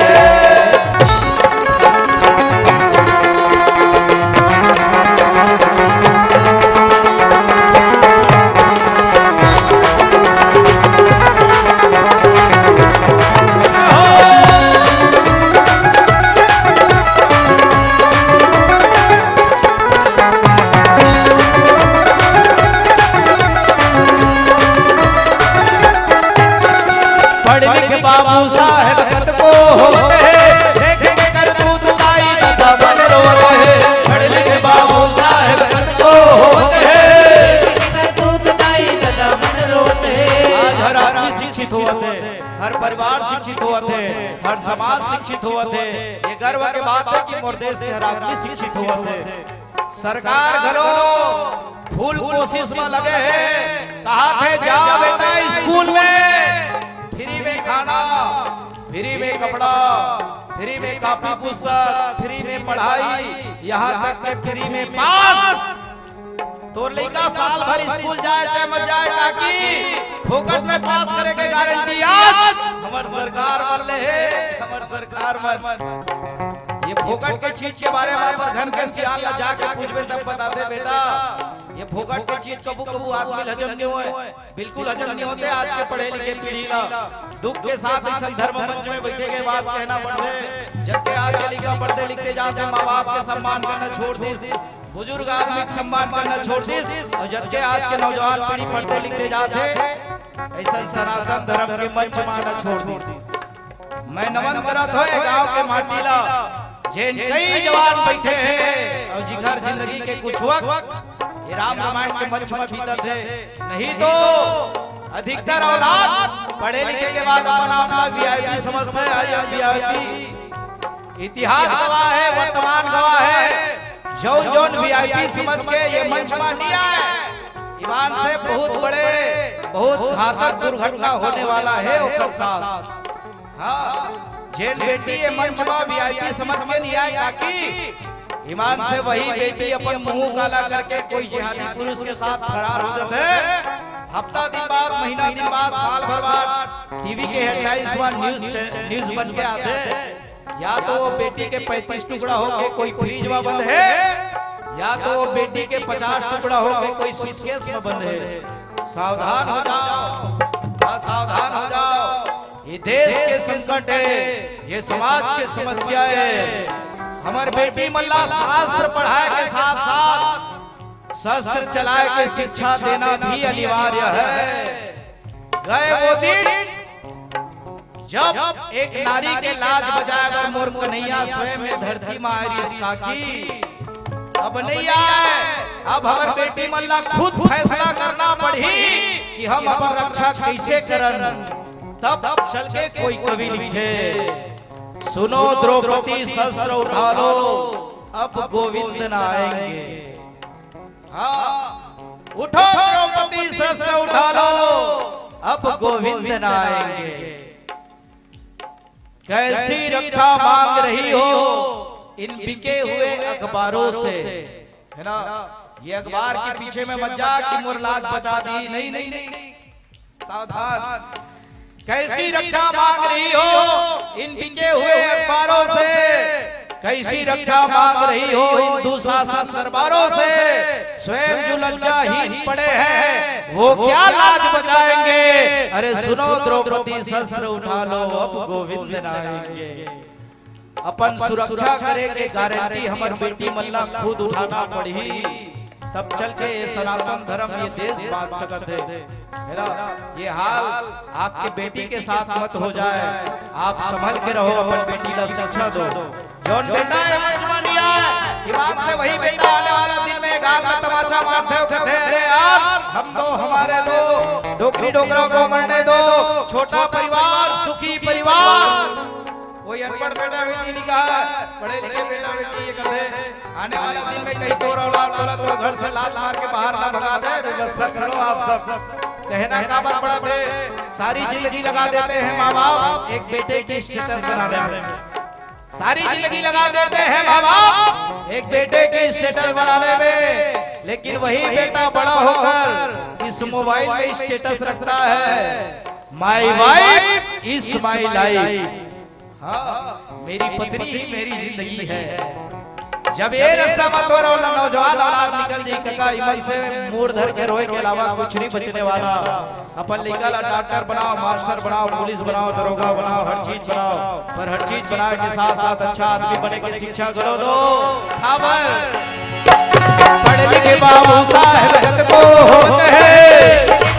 पढ़ लिख बाबू साहब कतको होते हैं, देख के करतूत दाई ददा मन रोते हैं। पढ़ लिख बाबू साहब कतको होते हैं। करतूत दाई ददा मन रोते हैं। आज हर आदमी शिक्षित होवत है, हर परिवार शिक्षित होवत है, हर समाज शिक्षित होवत है। ये गर्व के बात है कि मोर देश के हर आदमी शिक्षित होवत है। सरकार घलो full कोशिश में लगे हे, कहा थे, "जा बेटा स्कूल में, फ्री में खाना, फ्री में कपड़ा, फ्री में कॉपी पुस्तक, फ्री में पढ़ाई, यहाँ तक के फ्री में पास।" तोर लइका साल भर स्कूल जाए चाहे मत जाए, काकी फोकट में पास करे के गारंटी आज हमर सरकार मन ले हे, हमर सरकार मन। ये फोकट के चीज के बारे में अपन घर के सियान ला जाके पूछबे तब बताथे बेटा, ये फोकट के चीज कभू कभू आदमी ला हजम नहीं होय, बिल्कुल हजम नहीं होते। आज के पढ़े लिखे पीढ़ी ला दुख के साथ इस धर्म मंच में बैठे के बाद कहना पड़थे, जबकि आज के लइका पढ़ते लिखते जाथे, माँ बाप के सम्मान करना छोड़ दिस, बुजुर्ग आदमी के सम्मान करना छोड़ दिस, और जबकि आज के नौजवान पीढ़ी पढ़ते लिखते जाथे, ऐसा सनातन धर्म के मंच में आना छोड़ दिस। मैं नमन करत हों ये गांव के माटी ला, जेन कई जवान बैठे हे और जिखर जिंदगी के कुछ वक्त ये राम रामायण के मंच में बीतत हे, नहीं तो अधिकतर औलाद पढ़े लिखे के बाद अपन आप ला वीआईपी समझथे। आई एम वीआईपी, इतिहास गवाह है, वर्तमान गवाह है, जौन जौन वीआईपी समझ के ये मंच में नहीं आए, ईमान से बहुत बड़े, बहुत घातक दुर्घटना होने वाला है ओकर साथ। हाँ, जेन बेटी ये मंच में वीआईपी समझ के नहीं आए, काकी, ईमान से वही बेटी अपन मुंह काला करके कोई जिहादी पुरुष के साथ फरार हो जाथे। हफ्ता दिन बाद, महीना दिन बाद, साल भर बाद टीवी के हेडलाइंस में न्यूज न्यूज बन के आथे। या तो वो बेटी के पैंतीस टुकड़ा होके कोई फ्रिज में बंद हे, या तो वो बेटी के पचास टुकड़ा होके कोई सूटकेस में बंद हे। सावधान हो जाओ, हाँ, सावधान हो जाओ। ये देश के संकट हे, ये समाज के समस्या हे। हमर बेटी मन ला शास्त्र पढ़ाए के साथ साथ शस्त्र चलाए के शिक्षा देना भी अनिवार्य हे। गए वो दिन, जब एक नारी के लाज बचाए बर मोर कन्हैया स्वयं में धरती में आए रिहिस काकी। अब नइ आए, अब हमर बेटी मन ला खुद फैसला करना पड़ही कि हम अपन रक्षा कइसे करन। तब चल के कोई कवि लिखे, "सुनो द्रौपदी, शस्त्र उठा लो, अब गोविंद ना आएंगे।" हाँ, उठो द्रौपदी, शस्त्र उठा लो, अब गोविंद ना आएंगे। कैसी रक्षा मांग रही हो इन बिके हुए अखबारों से, है ना? ये अखबार के पीछे में मत जा कि मोर लाज बचा दी, नहीं, नहीं, नहीं, नहीं। सावधान। कैसी रक्षा मांग रही हो इन बिके हुए अखबारों से, कैसी रक्षा मांग रही हो इन दुशासन दरबारों से। स्वयं जो लज्जाहीन पड़े हैं, वो क्या लाज बचाएंगे? अरे सुनो द्रौपदी, शस्त्र उठा लो, अब गोविंद ना आएंगे। अपन सुरक्षा करे के गारंटी हमर बेटी मन ला खुद उठाना पड़ही, तब चल के ये सनातन धर्म, ये देश बांच सकत हे, है ना? ये हाल आपके बेटी के साथ मत हो जाए, आप संभल के रहो, अपन बेटी ला शिक्षा दो। जौन बेटा ये मंच में नइ आए, ईमान से वही बेटा आने वाला दिन में गाल में तमाचा मारथे, कहथे, "अरे यार, हम दो, हमारे दो, डोकरी डोकरा को मरने दो, छोटा परिवार, सुखी परिवार।" कोई अनपढ़ बेटा बेटी नइ कहा, पढ़े लिखे बेटा बेटी ये कहथे, आने वाला दिन में कहीं तोर औलाद तोला, तोला घर से लात मार के बाहर ना भगा दे, व्यवस्था कर लो आप सब। कहना काबर पड़त हे, सारी जिंदगी लगा देते हैं माँ बाप एक बेटे की स्टेटस बनाने में, सारी जिंदगी लगा देते हैं माँ बाप एक बेटे की स्टेटस बनाने में, लेकिन वही बेटा बड़ा होकर इस मोबाइल में स्टेटस रखता है, "My wife is my life।" हाँ, मेरी पत्नी ही मेरी जिंदगी है। जब ये रास्ता में तोर औला-, नौजवान औलाद निकल जाई, कका, इमन से मूड़ धर के रोए के अलावा कुछ नहीं बचने वाला। अपन लइका ला डॉक्टर बनाओ, मास्टर बनाओ, पुलिस बनाओ, दरोगा बनाओ, हर चीज बनाओ, पर हर चीज बनाए के साथ साथ अच्छा आदमी बने के शिक्षा घलो दो। काबर पढ़ लिखे बाबू साहब जगत को होत हे। जब,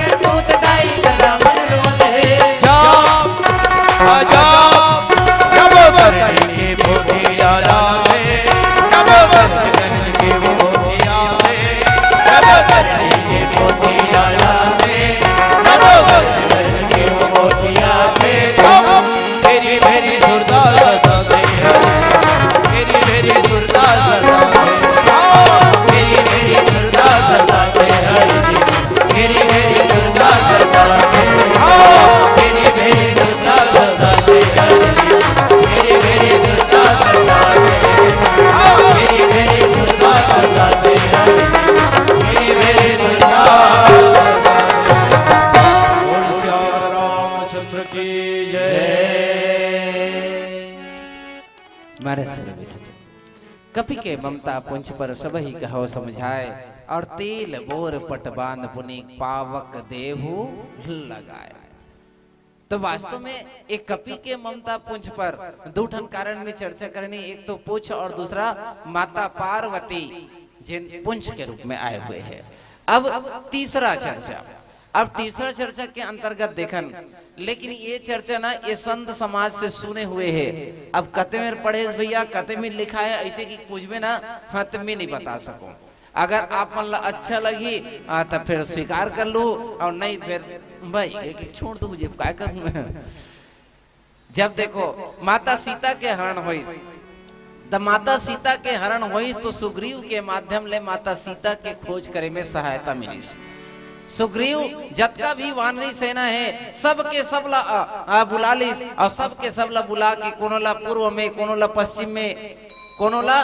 जब, जब बरगद के पोथिया लागे, जब बरगद के पोथिया लागे, जब बरगद के पोथिया लागे, जब बरगद के पोथिया लागे, तब भेरी भेरी सुरता सताते हैं, भेरी भेरी सुरता सताते हैं, हाँ, भेरी भेरी सुरता सताते हैं, भेरी भेरी सुरता सताते हैं, हाँ, भेरी भेरी सुरता सताते हैं, भेरी भेरी सुरता सताते हैं, हाँ, भेरी भेरी सुरता सताते हैं, भेरी भेरी सुरता सताते हैं। बोल सिया रामचंद्र की जय। मारे सुनो विषय। कपि के ममता पुंछ पर सबहि कहो समझाए, और तेल बोर पट बांध पुनीक पावक देहु लगाए। तो वास्तव में एक कपि के ममता पुंछ पर दू ठन कारण में चर्चा करनी, एक तो पुंछ और दूसरा माता पार्वती जिन पुंछ के रूप में आए हुए हैं। अब तीसरा चर्चा, अब तीसरा चर्चा के अंतर्गत देखन, लेकिन ये चर्चा ना ये संत समाज से सुने हुए है। अब कते में पढ़े भैया, कते में लिखा है, ऐसे कि कुछ भी ना हाथ में नहीं बता सकूं। अगर आप मन ला अच्छा लगी, आ, तब फिर स्वीकार कर लो, और नहीं फिर भाई एक, एक छोड़ दो, मुझे काय करूं मैं। जब देखो माता सीता के हरण होइस, त माता सीता के हरण होइस तो सुग्रीव के माध्यम ले माता सीता के खोज करे में सहायता मिलिस। सुग्रीव जतका भी वानरी सेना है, सबके सब ला, आ, आ, बुला लिस, और सबके सब ला बुला के कोनो ला पूर्व में, कोनो ला पश्चिम में, कोनो ला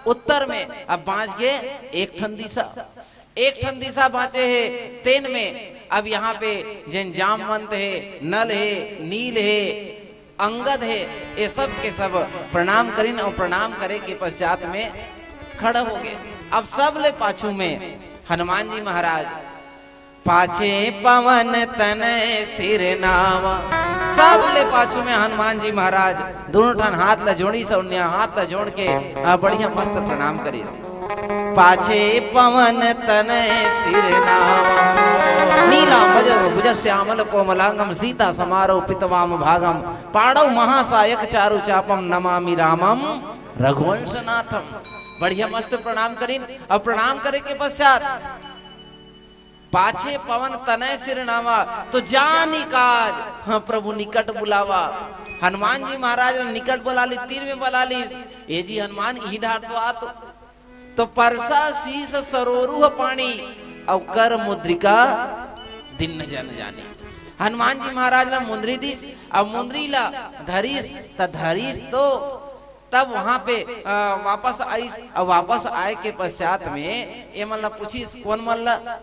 उत्तर में। अब बाँच गे एक ठन दिशा, एक ठन दिशा बाँचे हे। तेन में अब यहाँ पे जेन जामवंत हे, नल हे, नील हे, अंगद हे, ये सब के सब प्रणाम करिन अउ प्रणाम करे के पश्चात में खड़ा होगे। अब सबले पाछू में हनुमान जी महाराज, पाछे पवन तनय सिर नावा। सबले पाछू में हनुमान जी महाराज दोनों ठन हाथ ला जोड़िस अउ निया हाथ ला जोड़ के, आ, बढ़िया मस्त प्रणाम करिस। पाछे पवन तनय सिर नावा। नीलांबर भुज श्यामल कोमलांगम सीता समारोपित वाम भागम। पाणौ महासायक चारु चापम नमामि रामम रघुवंशनाथम। बढ़िया मस्त प्रणाम करिन। अब प्रणाम करे के पश्चात पाछे पवन तनय सिर नावा, तो जानी काज, हाँ, प्रभु निकट बुलावा। हनुमान जी महाराज ला निकट बुला लिस, तीर में बुला लिस। ए जी हनुमान, इही डार तो आ तो। तो परसा शीश सरोरुह पानी, अउ कर मुद्रिका दीन जन जानी। हनुमान जी महाराज ला मुंदरी दिस, अउ मुंदरी ला धरिस, त धरिस तो तब वहां पे, अ, वापस आइस, अउ वापस आए के पश्चात में ये मन ला पूछिस, कोन मन ला?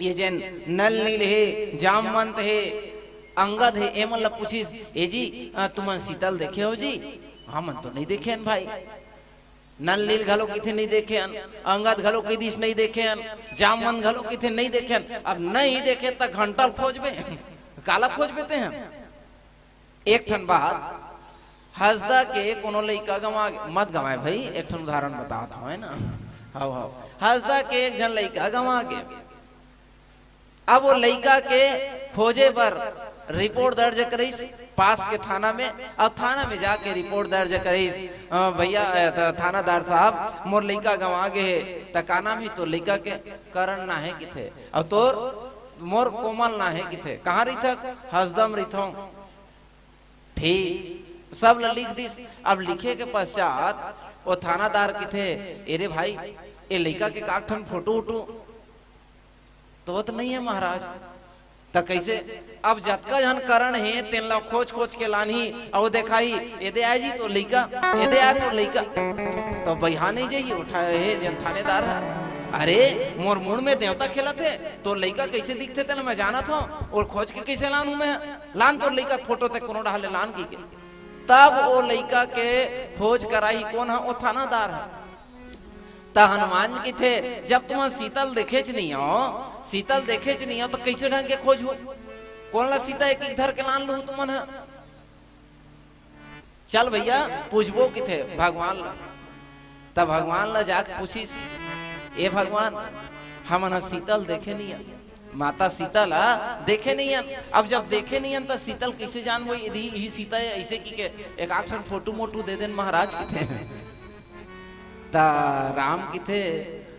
ये जेन नल नील हे, जामवंत हे, अंगद हे, ये मन ला पूछिस, ए जी, अ, तुमन सीता ल देखे हो जी? हमन तो नहीं देखे हन भाई। नल नील घलो किथे नहीं देखे हन, अंगद घलो किदिस नहीं देखे हन, जामवंत घलो किथे नहीं देखे हन। अब नहीं देखे त घंटा ल खोजबे, काला खोजबे ते हम? एक ठन बात, हसदा के कोनो लइका गंवा गे, मत गंवाय भाई, एक ठन उदाहरण बतात हंव, है ना? हव, हव। हसदा के एक झन लइका गंवा गे। अब वो लइका के खोजे बर रिपोर्ट दर्ज करिस पास के थाना में, अउ थाना में जाके रिपोर्ट दर्ज करिस, "अ, भैया, अ, थ-, थानादार साहब, मोर लइका गंवा गे हे।" "त का नाम हे तोर लइका के?" "करण नाम हे," किथे। "अउ तोर?" "मोर कोमल नाम हे," किथे। "कहाँ रहिथस?" "हसदा म रहिथंव।" ठीक, सब ल लिख दिस। अब लिखे के पश्चात वो थानादार किथे, "ए रे भाई, ए लइका के का ठन फोटो उटो तो नहीं हे महाराज।" "त कइसे?" "अब जतका झन करण हे, तेन ला खोज खोज के लानही, अउ देखाही, 'ए दे आय जी तोर लइका, ए दे आय तोर लइका।'" तो बइहा नहीं जही, उठा हे जेन थानेदार हे, "अरे, मोर मुड़ में देवता खेलत हे, तोर लइका कइसे दिखथे तेला मैं जानत हंव, अउ खोज के कइसे लानहूं मैं? लान तोर लइका के फोटो ते कोनो डहर ले लान," कहिके। तब वो लइका के खोज कराही कोन ह? वो थानादार ह। त हनुमान जी किथे, "जब तुमन सीता ल देखेच नहीं हो, सीता ल देखेच नहीं हो, त कइसे ढंग के खोजहू? कोन ला सीता एक एक धर के लान लूहू तुमन ह?" "चल भैया, पूछबो," किथे भगवान ला। त भगवान ला जाके पूछिस, "ए भगवान, हमन ह सीता ल देखे नहीं हन, माता सीता ला देखे नहीं हन। अब जब देखे नहीं हन, त सीता ल कइसे जानबो? यदि इही सीता हे, अइसे कहिके एक आध ठन फोटो मोटू दे देन महाराज," किथे। त राम किथे,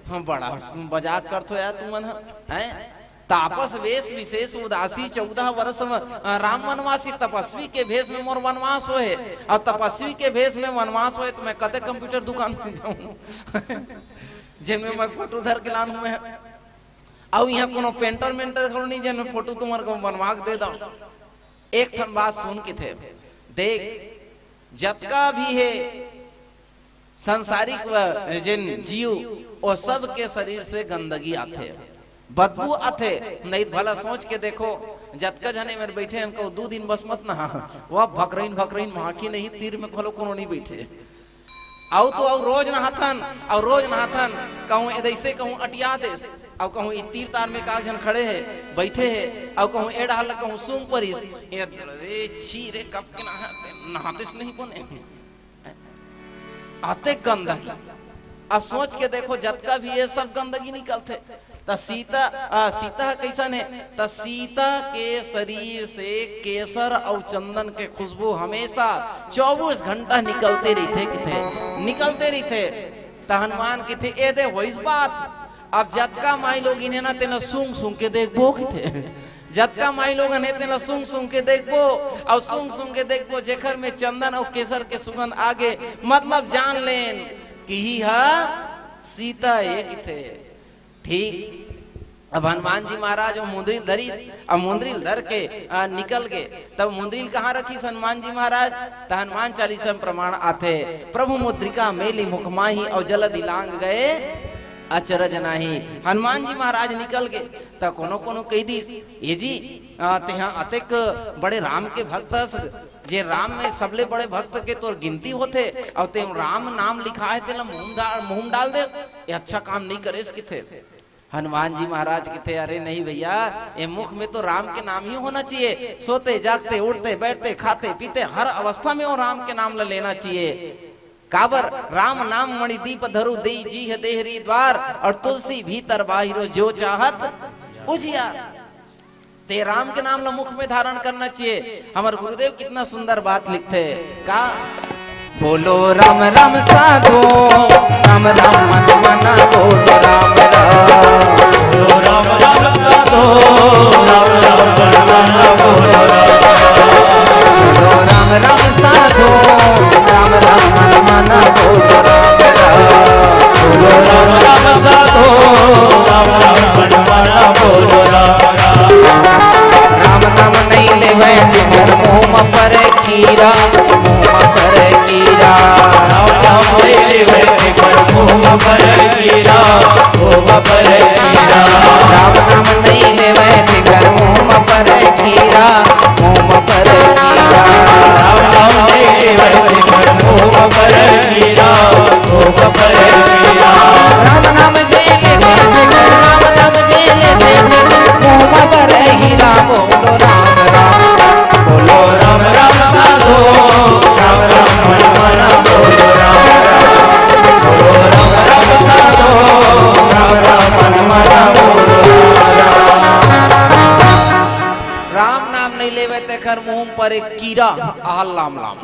"हम बड़ा मजाक करथो यार तुमन ह, हैं? तापस वेश विशेष उदासी, चौदह वर्ष म-, अ, राम वनवासी।" तपस्वी के भेष में मोर वनवास होय, अउ तपस्वी के भेष में वनवास होय, त मैं कते कंप्यूटर दुकान में जाहूं, जेन में मैं फोटो धर के लानहूं मैं? अउ इहां कोनो पेंटर मेंटर घलो नहीं, जेन में फोटो तुम्हर को बनवा के दे दंव। एक ठन बात सुन किथे, देख, जतका भी हे, संसारिक व जेन जीव, ओ सब के शरीर से गंदगी आथे, बदबू आथे। नहीं त भला सोच के देखो, जतका झने मेर बइठे हन, कहूं दू दिन बस मत नहा, वो भकरइन भकरइन माखी नहीं, तीर में घलो कोनो नहीं बइठे। अउ तो अउ रोज नहाथन, अउ रोज नहाथन, कहूं ए दइसे, कहूं अटिया देस, अउ कहूं ई तीर तार में का झन खड़े हे, बइठे हे, अउ कहूं ए डहर ल कहूं सूंघ परिस, ए, ए, छी रे, कब के नहाते, नहातेस नहीं बने। अतेक गंदगी। अब सोच के देखो, जतका भी ये सब गंदगी निकलथे, त सीता, आ, सीता ह कइसन हे? त सीता के शरीर से केसर अउ चंदन के खुशबू हमेशा चौबीस घंटा निकलते रहिथे, किथे निकलते रहिथे। त हनुमान किथे, "ए दे होइस बात, अब जतका माई लोगिन हे ना, तेन ल सूंघ सूंघ के देखबो," किथे। जतका माई लोगन हे, तेन ल सूंघ सूंघ के देखबो, अउ सूंघ सूंघ के देखबो, जेखर में चंदन अउ केसर के सुगंध आगे, मतलब जान लेन कि ही ह सीता ए किथे। ठीक, अब हनुमान जी महाराज वो मुंदरी ल धरिस, अब मुंदरी ल धर के, आ, निकल गे। तब मुंदरी ल कहाँ रखिस हनुमान जी महाराज? त हनुमान चालीसा म प्रमाण आथे, "प्रभु मुद्रिका मेलि मुख माही, अउ जलधि लांघ गए अचरज नाही।" हनुमान जी महाराज निकल गे, त कोनो कोनो कहि दिस, "ए जी, आ, तेहा अतेक बड़े राम के भक्त हस, जे राम में सबले बड़े भक्त के तोर गिनती होथे, अउ ते राम नाम लिखाए तेला मुंह मा डाल दे, ये अच्छा काम नहीं करेस," किथे। हनुमान जी महाराज किथे, "अरे नहीं भैया, ये मुख में तो राम के नाम ही होना चाहिए। सोते जागते, उठते बैठते, खाते पीते, हर अवस्था में वो राम के नाम ला लेना चाहिए।" काबर? "राम नाम मणि दीप धरु, देई जीह देहरी द्वार, अउ तुलसी भीतर बाहिरो जो चाहत उजियार।" ते राम के नाम ला मुख में धारण करना चाहिए। हमर गुरुदेव कितना सुंदर बात लिखथे, का? बोलो राम राम साधो, राम राम मन मन बोलो राम राम। बोलो राम राम साधो, राम राम मन मन बोलो राम राम। बोलो राम राम साधो, राम राम मन मन बोलो राम राम। बोलो राम राम साधो, राम राम मन मन बोलो राम राम। राम नाम नहीं लेवे तेकर मुंह म परे कीरा, मुंह म परे कीरा। राम नाम नहीं लेवे तेकर मुंह म परे कीरा, मुंह म परे कीरा। राम नाम नहीं लेवे तेकर मुंह म परे कीरा, मुंह म परे कीरा। राम नाम नहीं लेवे तेकर मुंह म परे कीरा, मुंह म परे कीरा। राम नाम जे लेवे तेकर, राम नाम जे लेवे तेकर मुंह म परे हीरा। बोलो राम राम, बोलो राम राम साधो, राम राम मन मन बोलो राम राम। बोलो राम राम साधो, राम राम मन मन बोलो राम राम। राम नाम नहीं लेवे तेकर मुंह पर एक कीरा, आह लाम लाम।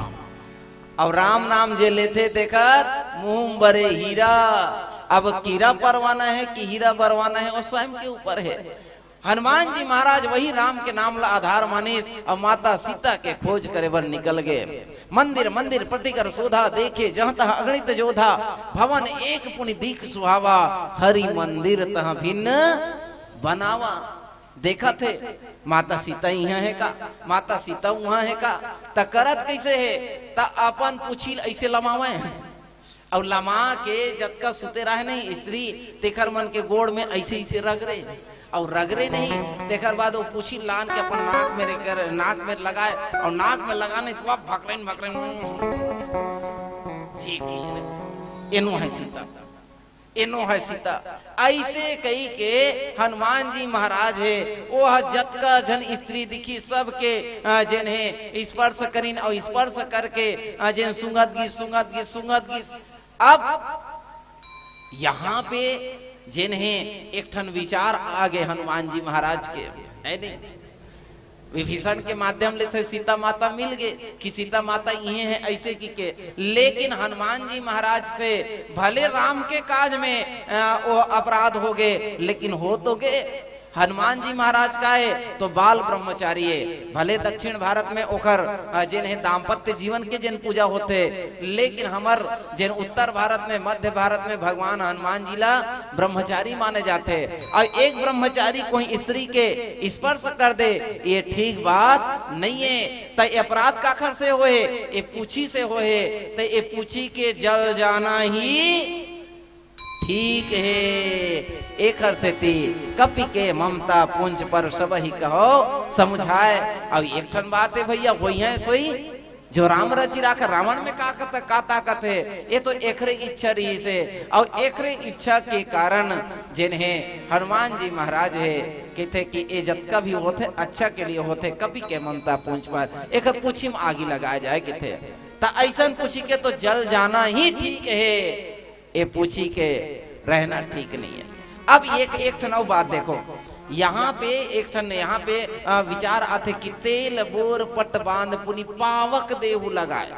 अउ राम नाम जे लेथे तेकर मुंह बरे हीरा। अब कीरा परवाना हे कि हीरा बरवाना हे, वो स्वयं के ऊपर हे। हनुमान जी महाराज वही राम के नाम ला आधार मानिस अउ माता सीता के खोज करे बर निकल गे। मंदिर मंदिर प्रतिकर शोधा, देखे जहाँ तहाँ अगणित जोधा। भवन एक पुनि दीख सुहावा, हरि मंदिर तहाँ भिन्न बनावा। देखत हे, माता सीता इहाँ हे का, माता सीता उहाँ हे का, त करत कइसे हे, त अपन पूछी ल अइसे लमावय। अउ लमा के जतका सुते रहे नहीं स्त्री, तेखर मन के गोड़ में अइसे अइसे रगरे, अउ रगरे नहीं, तेखर बाद वो पूछी लान के अपन नाक में रेकर, नाक में लगाए, अउ नाक में लगाने तो भकरेन भकरेन, ठीक ही है, एनो है सीता। एनो है सीता। अइसे कहि के हनुमान जी महाराज हे, ओह जतका झन स्त्री दिखी, सबके, अ, जेन हे स्पर्श करिन अउ स्पर्श करके, अ, जेन सूंघत गिस, सूंघत गिस, सूंघत गिस। अब यहाँ पे जेन हे एक ठन विचार आ गे हनुमान जी महाराज के, है नहीं? विभीषण के माध्यम ले तो सीता माता मिल गे कि सीता माता इहे हे अइसे कहि के, लेकिन हनुमान जी महाराज से भले राम के काज में, अ, वो अपराध हो गे, लेकिन हो तो गे। हनुमान जी महाराज का हे तो बाल ब्रह्मचारी हे। भले दक्षिण भारत में ओकर, अ, जेन हे दाम्पत्य जीवन के जेन पूजा होथे, लेकिन हमर जेन उत्तर भारत में, मध्य भारत में भगवान हनुमान जी ला ब्रह्मचारी माने जाथे। अउ एक ब्रह्मचारी कोई स्त्री के स्पर्श कर दे, ये ठीक बात नहीं हे। त ये अपराध काखर से होहे? ये पूछी से होहे। त ये पूछी के जल जाना ही ठीक हे। एखर सेती कपि के ममता पुंज पर सबहि कहो समुझाय। अउ एक ठन बात हे भैया, होई है सोई जो राम रचि राखे, रावण में का कत-, का ताकत हे? ये तो एकरे इच्छा रहिस हे, अउ एकरे इच्छा के कारण जेन हे हनुमान जी महाराज हे, कहिथे कि ये जतका भी होथे, अच्छा के लिए होथे, कपि के ममता पूंछ पर, एकर पूछी म आगी लगाए जाए, कहिथे। त अइसन पूछी के तो जल जाना ही ठीक हे। ये पूछी के रहना ठीक नहीं है। अब एक, एक ठन अउ बात देखो, यहाँ पे एक ठन, यहाँ पे, अ, विचार आथे कि तेल बोर पट बांध पुनि पावक देहु लगाए।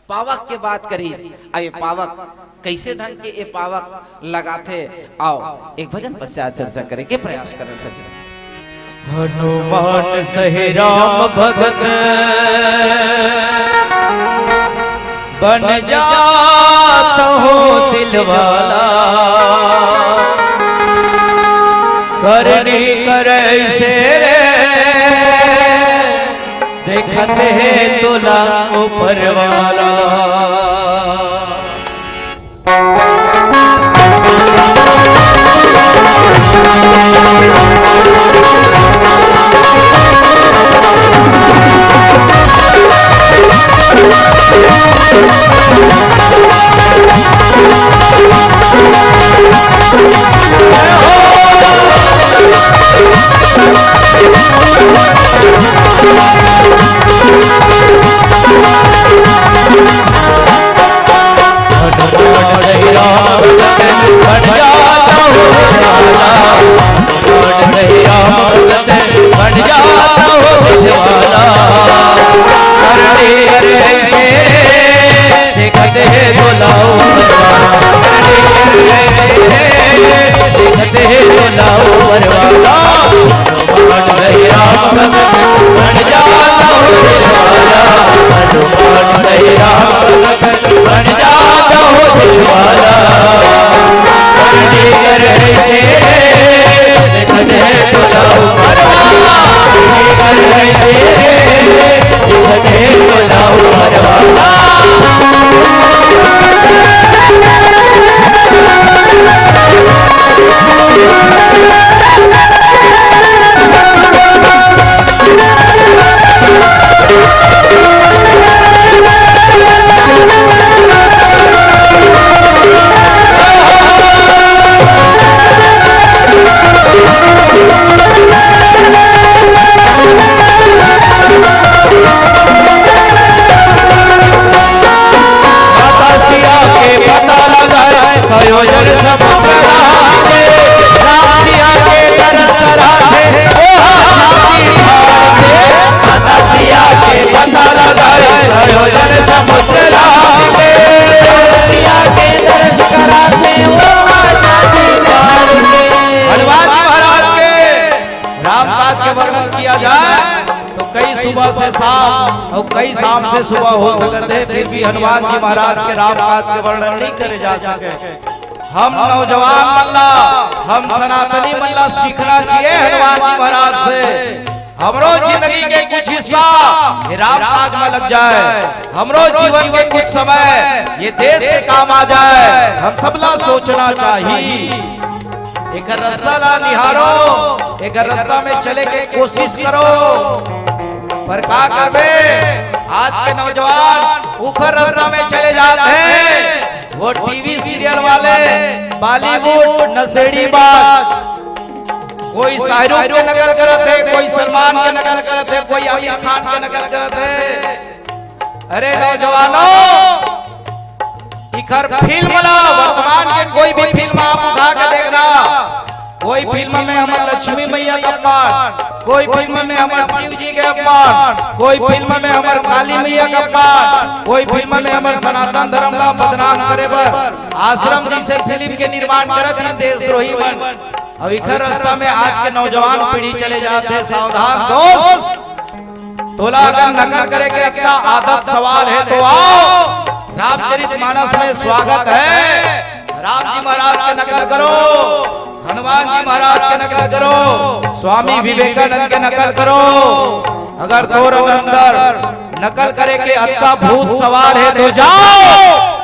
पावक के बात करिस, अब ये पावक कइसे ढंग के ये पावक लगाथे, आओ एक भजन पश्चात चर्चा करे के प्रयास करन सज्जन। हनुमान सहि राम भगत, बन जात हो दिलवाला। करनी करे से रे, देखत हे तोला ऊपर वाला। हनुमान जी महाराज के रामकाज के वर्णन किया जाए तो कई सुबह से शाम और कई शाम से सुबह हो सकत हे, फिर भी हनुमान जी महाराज के रामकाज के वर्णन नहीं करे जा सके। हम नौजवान मन ला, हम सनातनी मन ला सीखना चाहिए हनुमान जी महाराज से। हमरो जिंदगी के कुछ हिस्सा ये रामकाज में लग जाए, हमरो जीवन के कुछ समय ये देश के काम आ जाए, हम सबला सोचना चाहिए। एकर रास्ता ला निहारो, एकर रास्ता में चले के कोशिश करो। पर का करबे, आज के नौजवान उखर रास्ता में चले जात हे। वो टीवी सीरियल वाले, बॉलीवुड नशेड़ी बाज, कोई शाहरुख के नकल करत हे, कोई सलमान के नकल करत हे, कोई आमिर खान के नकल करत हे। अरे नौजवानों, इखर फिल्म ला, वर्तमान के कोई भी फिल्म आप उठा के देखना, कोई फिल्म में हमर लक्ष्मी मैया के अपमान, कोई फिल्म में हमर शिव जी के अपमान, कोई फिल्म में हमर काली मैया के अपमान, कोई फिल्म में हमर सनातन धर्म ला बदनाम करे बर आश्रम जैसे फिल्म के निर्माण करत हे देशद्रोही मन। अब इखर रास्ता में आज के नौजवान पीढ़ी चले जात हे। सावधान दोस्त, तोला अगर नकल करे के अतका आदत सवाल हे तो आओ, रामचरित मानस में स्वागत हे। राम जी महाराज के नकल करो, हनुमान जी महाराज के नकल करो, स्वामी विवेकानंद के नकल करो। अगर तोर अंदर नकल करे के अतका भूत सवार हे तो जाओ,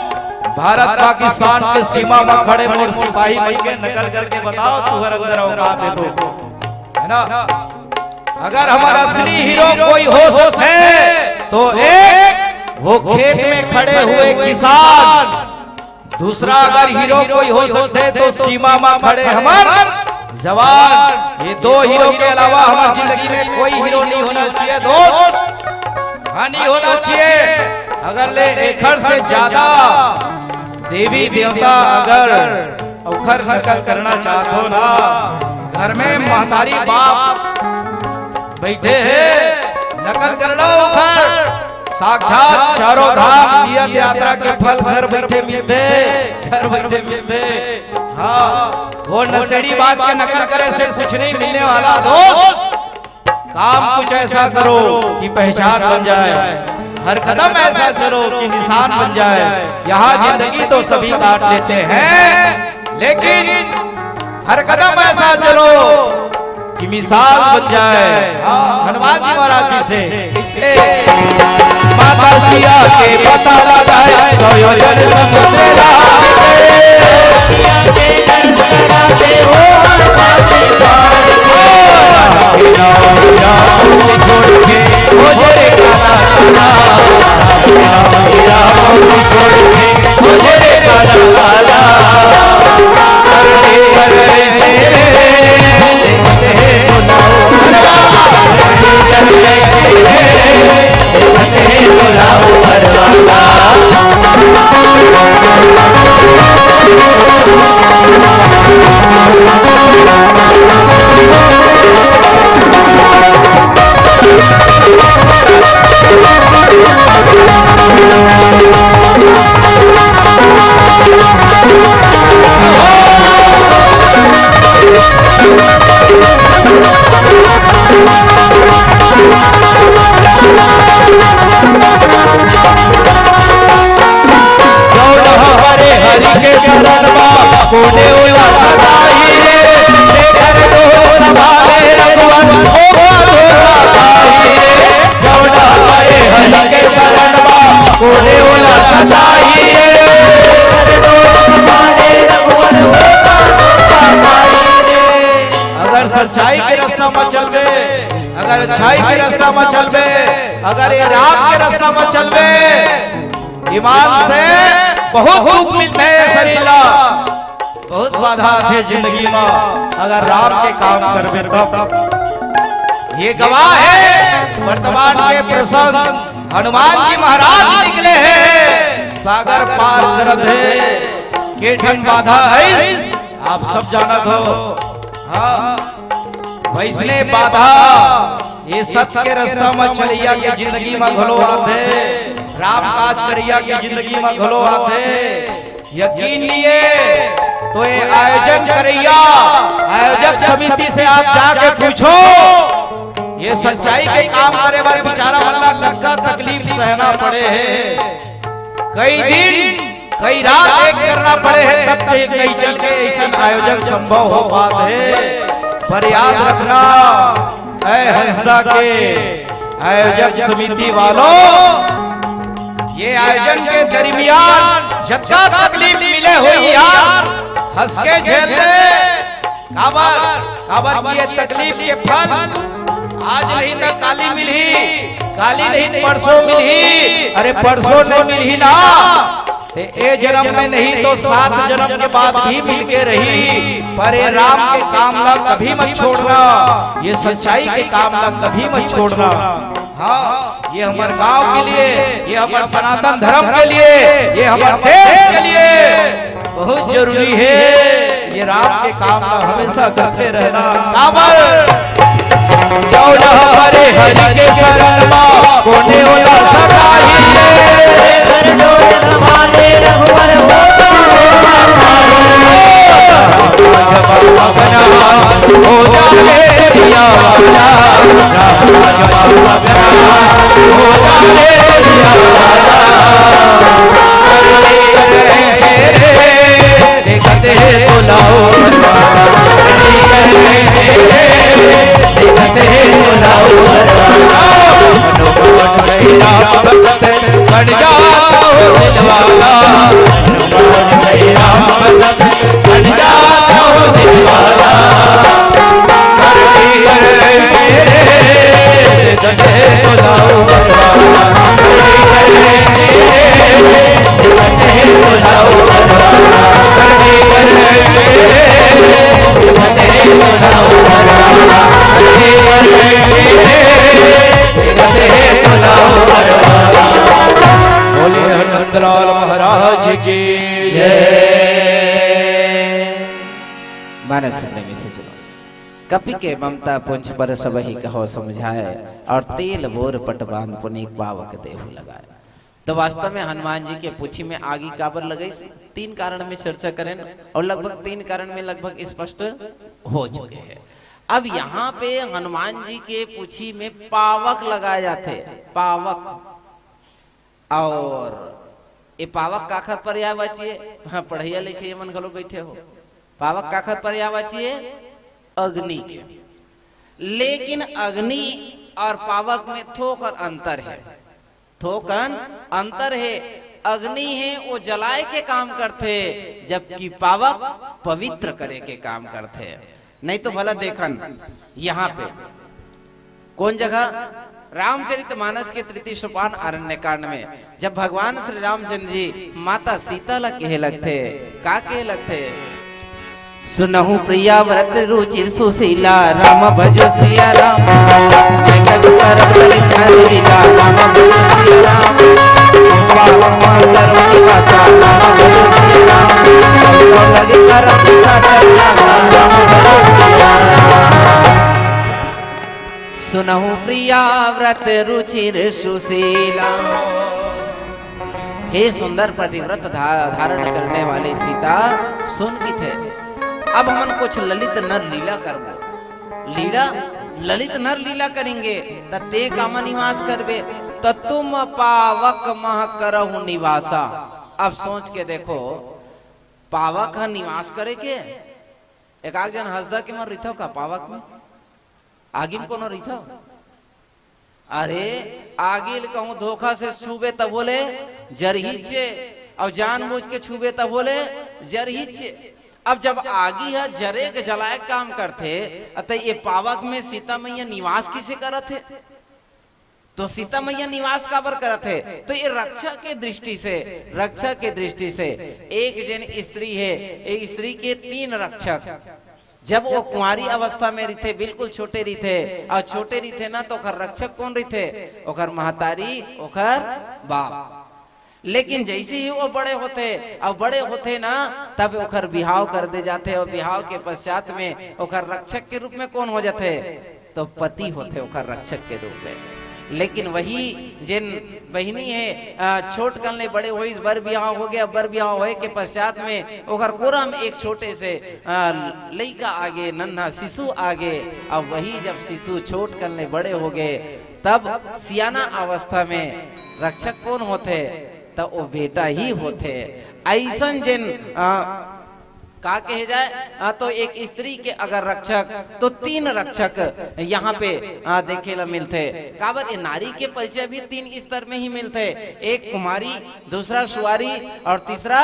भारत पाकिस्तान के सीमा में खड़े मोर सिपाही मन के नकल करके बताओ, तुहर अंदर औकात हे तो, है ना? अगर हमर असली हीरो कोई हो सकथे तो एक वो खेत में खड़े हुए किसान, दूसरा अगर हीरो कोई हो सकथे तो सीमा में खड़े हमर जवान। ये दो हीरो के अलावा हमर जिंदगी में कोई हीरो नहीं होना चाहिए दोस्त, हाँ नहीं होना चाहिए। अगर ले एकड़ से ज्यादा देवी देवता अगर उखर नकल करना चाहत हो ना, घर में महतारी बाप बैठे हे, नकल कर लो उखर। साक्षात चारों धाम तीर्थ यात्रा के फल घर बैठे मिलथे, घर बैठे मिलथे। हाँ, वो नशेड़ी बात के नकल करे से कुछ नहीं मिलने वाला दोस्त। काम कुछ ऐसा करो कि पहचान बन जाए, हर कदम ऐसा चलो कि निशान बन जाए। यहाँ जिंदगी तो सभी काट लेते हैं, लेकिन हर कदम ऐसा चलो कि मिसाल बन जाए। हाँ, हनुमान जी महाराज जी से। माता सिया के पता लगाए, सौ योजन समुद्र लागे। जौन हमारे हरि के शरण बा, कोने ओला सदाई रे, जेकर डोर संभाले रघुवर, ओका धोखा खाई रे। जौन हमारे हरि के शरण बा, कोने ओला सदाई रे। अगर सच्चाई के रास्ता में चलबे, अगर अच्छाई के रास्ता में चलबे, अगर ये राम के रास्ता में चलबे, ईमान से बहुत दुख मिलथे शरीर ला, बहुत बाधा आथे जिंदगी में, अगर राम के काम करबे तब। ये गवाह है वर्तमान के प्रसंग, हनुमान जी महाराज निकले हैं, सागर पार करत हे, के ठन बाधा है, आप सब जानत हो। हाँ, वैसने बाधा ये सत्य के रास्ता में चलैया के जिंदगी में घलो आथे, राम काज करैया के जिंदगी में घलो आथे। यकीन नहीं है तो ये आयोजन करैया, आयोजक समिति से आप जाके पूछो, ये सच्चाई के काम करे बर बेचारा मन ला कतका तकलीफ सहना पड़े हे। कई दिन, कई रात एक करना पड़े हे, तब च-, कहीं चल के ऐसा आयोजन संभव हो पात हे। पर याद रखना, ऐ हंसदा के आयोजक समिति वालों, ये आयोजन के दरमियान जतका तकलीफ मिले होही यार, हंस के झेल ले। काबर, काबर कि ये तकलीफ के फल आज नहीं तो काली मिलही, काली नहीं तो परसों मिलही, अरे परसों नहीं मिलही ना, ते ए जन्म में नहीं तो सात जन्म के बाद भी मिलके रही, पर ये राम के काम ला कभी मत छोड़ना, ये सच्चाई के काम ला कभी मत छोड़ना। हाँ, ये हमर गांव के लिए, ये हमर सनातन धर्म के लिए, ये हमर देश के लिए बहुत जरूरी है। ये राम के काम ला हमेशा करते रहना। काबर? जौन हमारे हरि के शरण मा, कोने ओला सदाई रे। बोलिए हनुमंतलाल महाराज की जय। मानस प्रेमी सज्जनों, कपि के ममता पुंछ परसबहिं कहो समुझाए, और तेल बोर पट बांध पुनीत पावक देहु लगाए। तो वास्तव में हनुमान जी के पूछी में आगी काबर लगइस, तीन कारण में चर्चा करेन, और लगभग तीन कारण में लगभग स्पष्ट हो चुके हैं। अब यहाँ पे हनुमान जी के पूछी में पावक लगाए जाथे, पावक। और ये पावक काखर पर्यायवाची हे? हाँ, पढ़इया लिखइया मन घलो बैठे हो। पावक काखर पर्यायवाची हे? अग्नि के। लेकिन अग्नि और पावक में थोकन अंतर हे, थोकन अंतर हे। अग्नि हे वो जलाए के काम करथे, जबकि पावक पवित्र करे के काम करथे। नहीं तो भला देखन यहाँ पे कौन जगह? रामचरित मानस के तृतीय सोपान आरण्य कांड में जब भगवान श्री रामचंद्र जी माता सीता ला कहे लगथे, का कहे लगथे? सुनहु प्रिया व्रत रुचिर सुशीला, राम भजो सिया राम। जगत करम कलित हरि लीला, राम भजो सिया राम। पावन करम निवासा, राम भजो सिया राम। सब लगे करम साचा, राम भजो सिया राम। सुनहु प्रिया व्रत रुचिर सुशीला। हे सुंदर पतिव्रत धा-, धारण करने वाली सीता, सुन किथे, अब हमन कुछ ललित नर लीला करबो। लीला, ललित नर लीला करेंगे, त ते कामा निवास करबे? त तुम पावक मह करहु निवासा। अब सोच के देखो, पावक ह निवास करे के? एक आध जन हंसदा के मन रिथव का पावक में? आगी में कोनो रिथव? अरे, आगी ल कहूं धोखा से छूबे तभो ले जरहिचे, अउ जानबूझ के छूबे तभो ले जरहिचे। अब जब आगी ह जरे के जलाए के काम करथे, त ये पावक में सीता मैया निवास किसे करत हे? तो सीता मैया निवास काबर करत हे? तो ये रक्षा के दृष्टि से, रक्षा के दृष्टि से एक जन स्त्री हे, ये स्त्री के तीन रक्षक। जब वो कुंवारी अवस्था में रिथे, बिल्कुल छोटे रिथे, और छोटे रिथे ना, तो ओकर रक्षक कौन रिथे? ओकर महतारी, ओकर बाप। लेकिन जैसे ही वो बड़े होथे, और बड़े होथे ना, तब ओकर बिहाव कर दे जाथे, और बिहाव के पश्चात में ओकर रक्षक के रूप में कौन हो जाथे? तो पति होथे ओकर रक्षक के रूप में। लेकिन वही जेन बहिनी हे, अ, छोट कन ले बड़े होइस, बर बिहाव हो गया, बर बिहाव होए के पश्चात में ओकर कोरा में एक छोटे से, अ, लइका आगे, नन्हा शिशु आगे। अब वही जब शिशु छोट कन ले बड़े हो गए, तब सियाना अवस्था में रक्षक कौन होथे? त वो बेटा ही होथे। ऐसन जेन, अ, का कहे जाए, अ, तो एक स्त्री के अगर रक्षक, तो तीन रक्षक यहाँ पे, अ, देखे ला मिलथे। काबर ये नारी के परिचय भी तीन स्तर में ही मिलथे, एक कुमारी, दूसरा सुवारी और तीसरा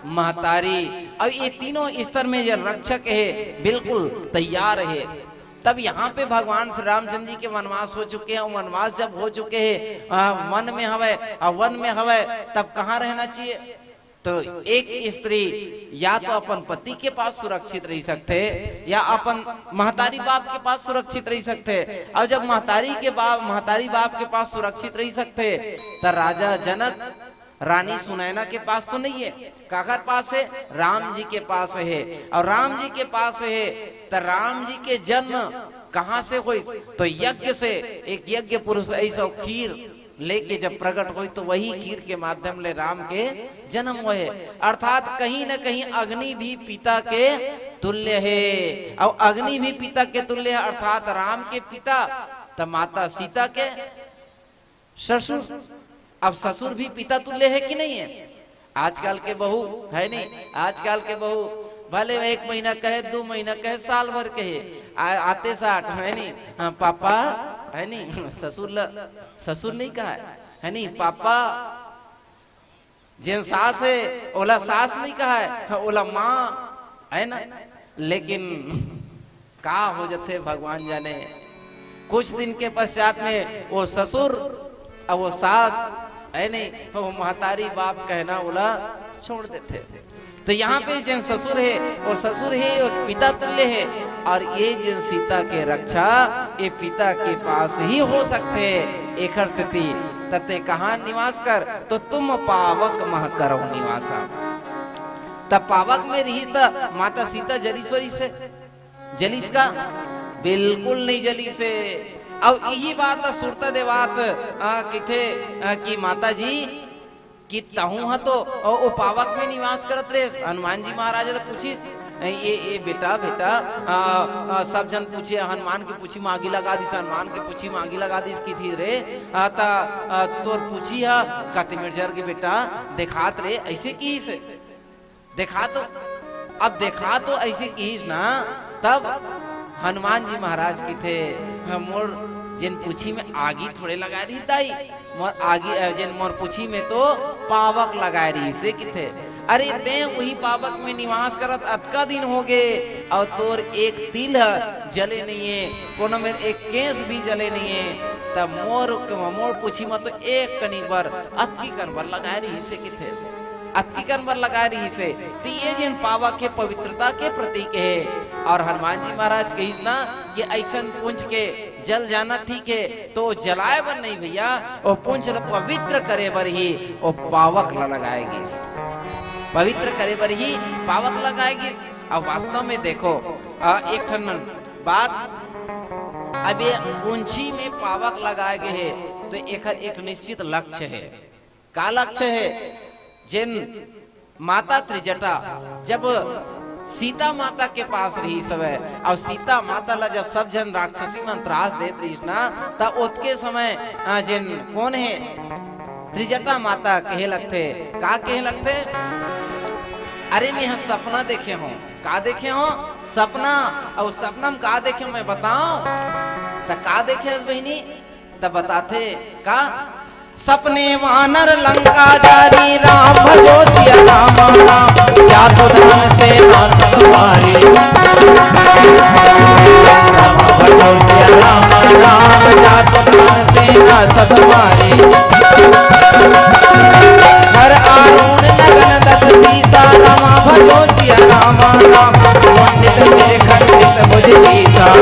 महतारी। अब ये तीनों स्तर में ये रक्षक हे, बिल्कुल तैयार हे। तब यहाँ पे भगवान श्री रामचंद्र जी के वनवास हो चुके हैं, वनवास जब हो चुके हैं, अ, वन में हवय, अ, वन में हवय, तब कहाँ रहना चाहिए? तो एक स्त्री या तो अपन पति के पास सुरक्षित रह सकथे, या अपन महतारी बाप के पास सुरक्षित रह सकथे। और जब महतारी के बाप, महतारी बाप के पास सुरक्षित रह सकथे, त राजा जनक रानी सुनैना के पास तो नहीं है, काकर पास है? राम जी के पास है। और राम जी के पास है, त राम जी के जन्म कहाँ से होइस? तो यज्ञ से। एक यज्ञ पुरुष ऐसा खीर लेके जब प्रकट होइस, तो वही खीर के माध्यम ले राम के जन्म होए। अर्थात कहीं न कहीं अग्नि भी पिता के तुल्य है, और अग्नि भी पिता के तुल्य है, अर्थात राम के पिता, त माता सीता के ससुर। अब ससुर भी पिता तुल्य है कि नहीं है? आजकल के बहू है नहीं, आजकल के बहू भले एक महीना कहे, दो महीना कहे, साल भर कहे, आ, आते साठ है नहीं, हाँ, पापा है नहीं, ससुर ल-, ससुर नहीं कहा है, है नहीं, पापा। जेन सास है, ओला सास नहीं कहा है, हाँ, ओला माँ है ना। लेकिन का हो जथे भगवान जाने। कुछ दिन के पश्चात में वो ससुर और वो सास, है नहीं, वो महतारी बाप कहना ओला छोड़ देथे। तो यहाँ पे जेन ससुर है, वो ससुर है, वो पिता तुल्य है, और ये जेन सीता के रक्षा, ये पिता के पास ही हो सकथे। एकर स्थिति तते कहाँ निवास कर, तो तुम पावक मह करहु निवासा। त पावक में रही त माता सीता जलीस वरीस हे, जलीस का? बिल्कुल नहीं जलीस हे। अब यही बात ला सुरता देवात, आ, किथे, आ, कि माता जी, कि तहूँ ह तो ओ, ओ पावक में निवास करत रहे। हनुमान जी महाराज तो पूछिस, ए, ए, ए बेटा, बेटा, आ, आ, सब जन पूछे, हनुमान के पूछी माँ आगी लगा दिस, हनुमान के पूछी माँ आगी लगा दिस, किथे रे, आ, त, आ, तोर पूछी ह कतिमेर जर के बेटा देखात रे, ऐसे किस? देखा तो, अब देखा तो अइसे किहिस ना, तब हनुमान जी महाराज किथे, "हाँ, मोर जेन पूछी में आगी थोड़े लगाए रहिस दाई, मोर आगी, अ, जेन मोर पूछी में तो पावक लगाए रहिस हे," किथे। "अरे, तें उही पावक में निवास करत अतका दिन होगे, अउ तोर एक तिल ह जले नइये, कोनो मेर एक केस भी जले नइये, त मोर, मोर पूछी में तो एक कनी बर अतकी कन बर लगाए रहिस हे," किथे। अतकी कन बर लगाए रहिस हे। त ये जेन पावक हे, पवित्रता के प्रतीक हे। अउ हनुमान जी महाराज कहिस ना कि अइसन पूंछ के जल जाना ठीक हे, त जलाए बर नहीं भइया, ओ पूंछ ल पवित्र करे बर ही ओ पावक ल लगाए गिस, पवित्र करे बर ही पावक लगाए गिस। अब वास्तव में देखो, अ, एक ठन बात, अब ये पूंछी में पावक लगाए गे हे, त एकर एक निश्चित लक्ष्य हे। का लक्ष्य हे? जेन माता त्रिजटा जब सीता माता के पास रहिस हवय, अउ सीता माता ला जब सब झन राक्षसी मन त्रास देत रहिस ना, त ओतके समय, अ, जेन कोन हे, त्रिजटा माता कहे लगथे। का कहे लगथे? "अरे, मैं ह सपना देखे हों।" का देखे हों? सपना। अउ सपना में का देखे हों, मैं बताओं? त का देखे हस बहिनी? त बताथे का? सपने वानर लंका जारी, राम भजो सिया राम राम, जातु धन सेना सब मारी। राम भजो सिया राम राम, जातु धन सेना सब मारी। हर आरूढ़ नगन दस सीसा, राम भजो सिया राम राम, मुंडित सिर खंडित भुज कीसा। राम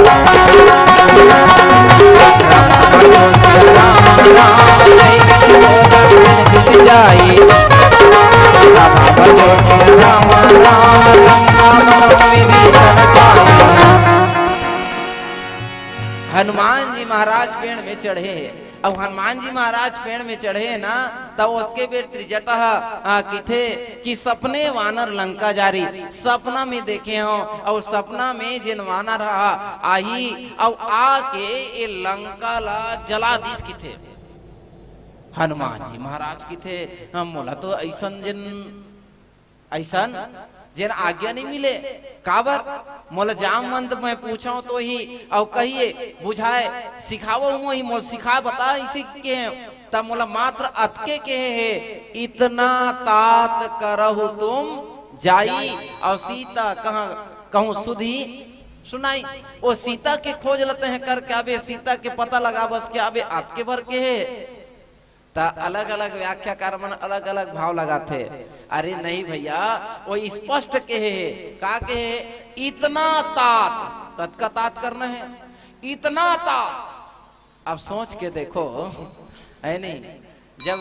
भजो सिया राम राम, लई के यशोदा छिन पिस जाई। राम भजो सिया राम राम, लंका में विभीषण पाई। हनुमान जी महाराज पेड़ में चढ़े हे। अब हनुमान जी महाराज पेड़ में चढ़े हे ना, तब ओतके बेर त्रिजटा ह, आ, किथे कि सपने वानर लंका जारी, सपना में देखे हों, अउ सपना में जेन वानर ह आही, अउ आके ए लंका ला जला दिस किथे। हनुमान जी महाराज किथे, "हाँ, मोला तो अइसन जेन अइसन जेन आज्ञा नहीं मिले।" काबर? "मोला जामवंत मैं पूछों तो ही, अउ कहिए बुझाए, सिखावो मोही, मोला सिखा बता, इसे के।" तब मोला मात्र अतके कहे हे, "इतना तात करहु तुम जाई, अउ सीता कहाँ कहूँ सुधि सुनाई।" ओ सीता के खोज ल तें ह करके आबे, सीता के पता लगाबस के आबे, अतके भर कहे हे। त अलग-अलग व्याख्याकार मन अलग-अलग भाव लगाथे। अरे नहीं भइया, ओ स्पष्ट कहे हे। का कहे हे? इतना तात, कतका तात करना हे? इतना तात। अब सोच के देखो, है नहीं? जब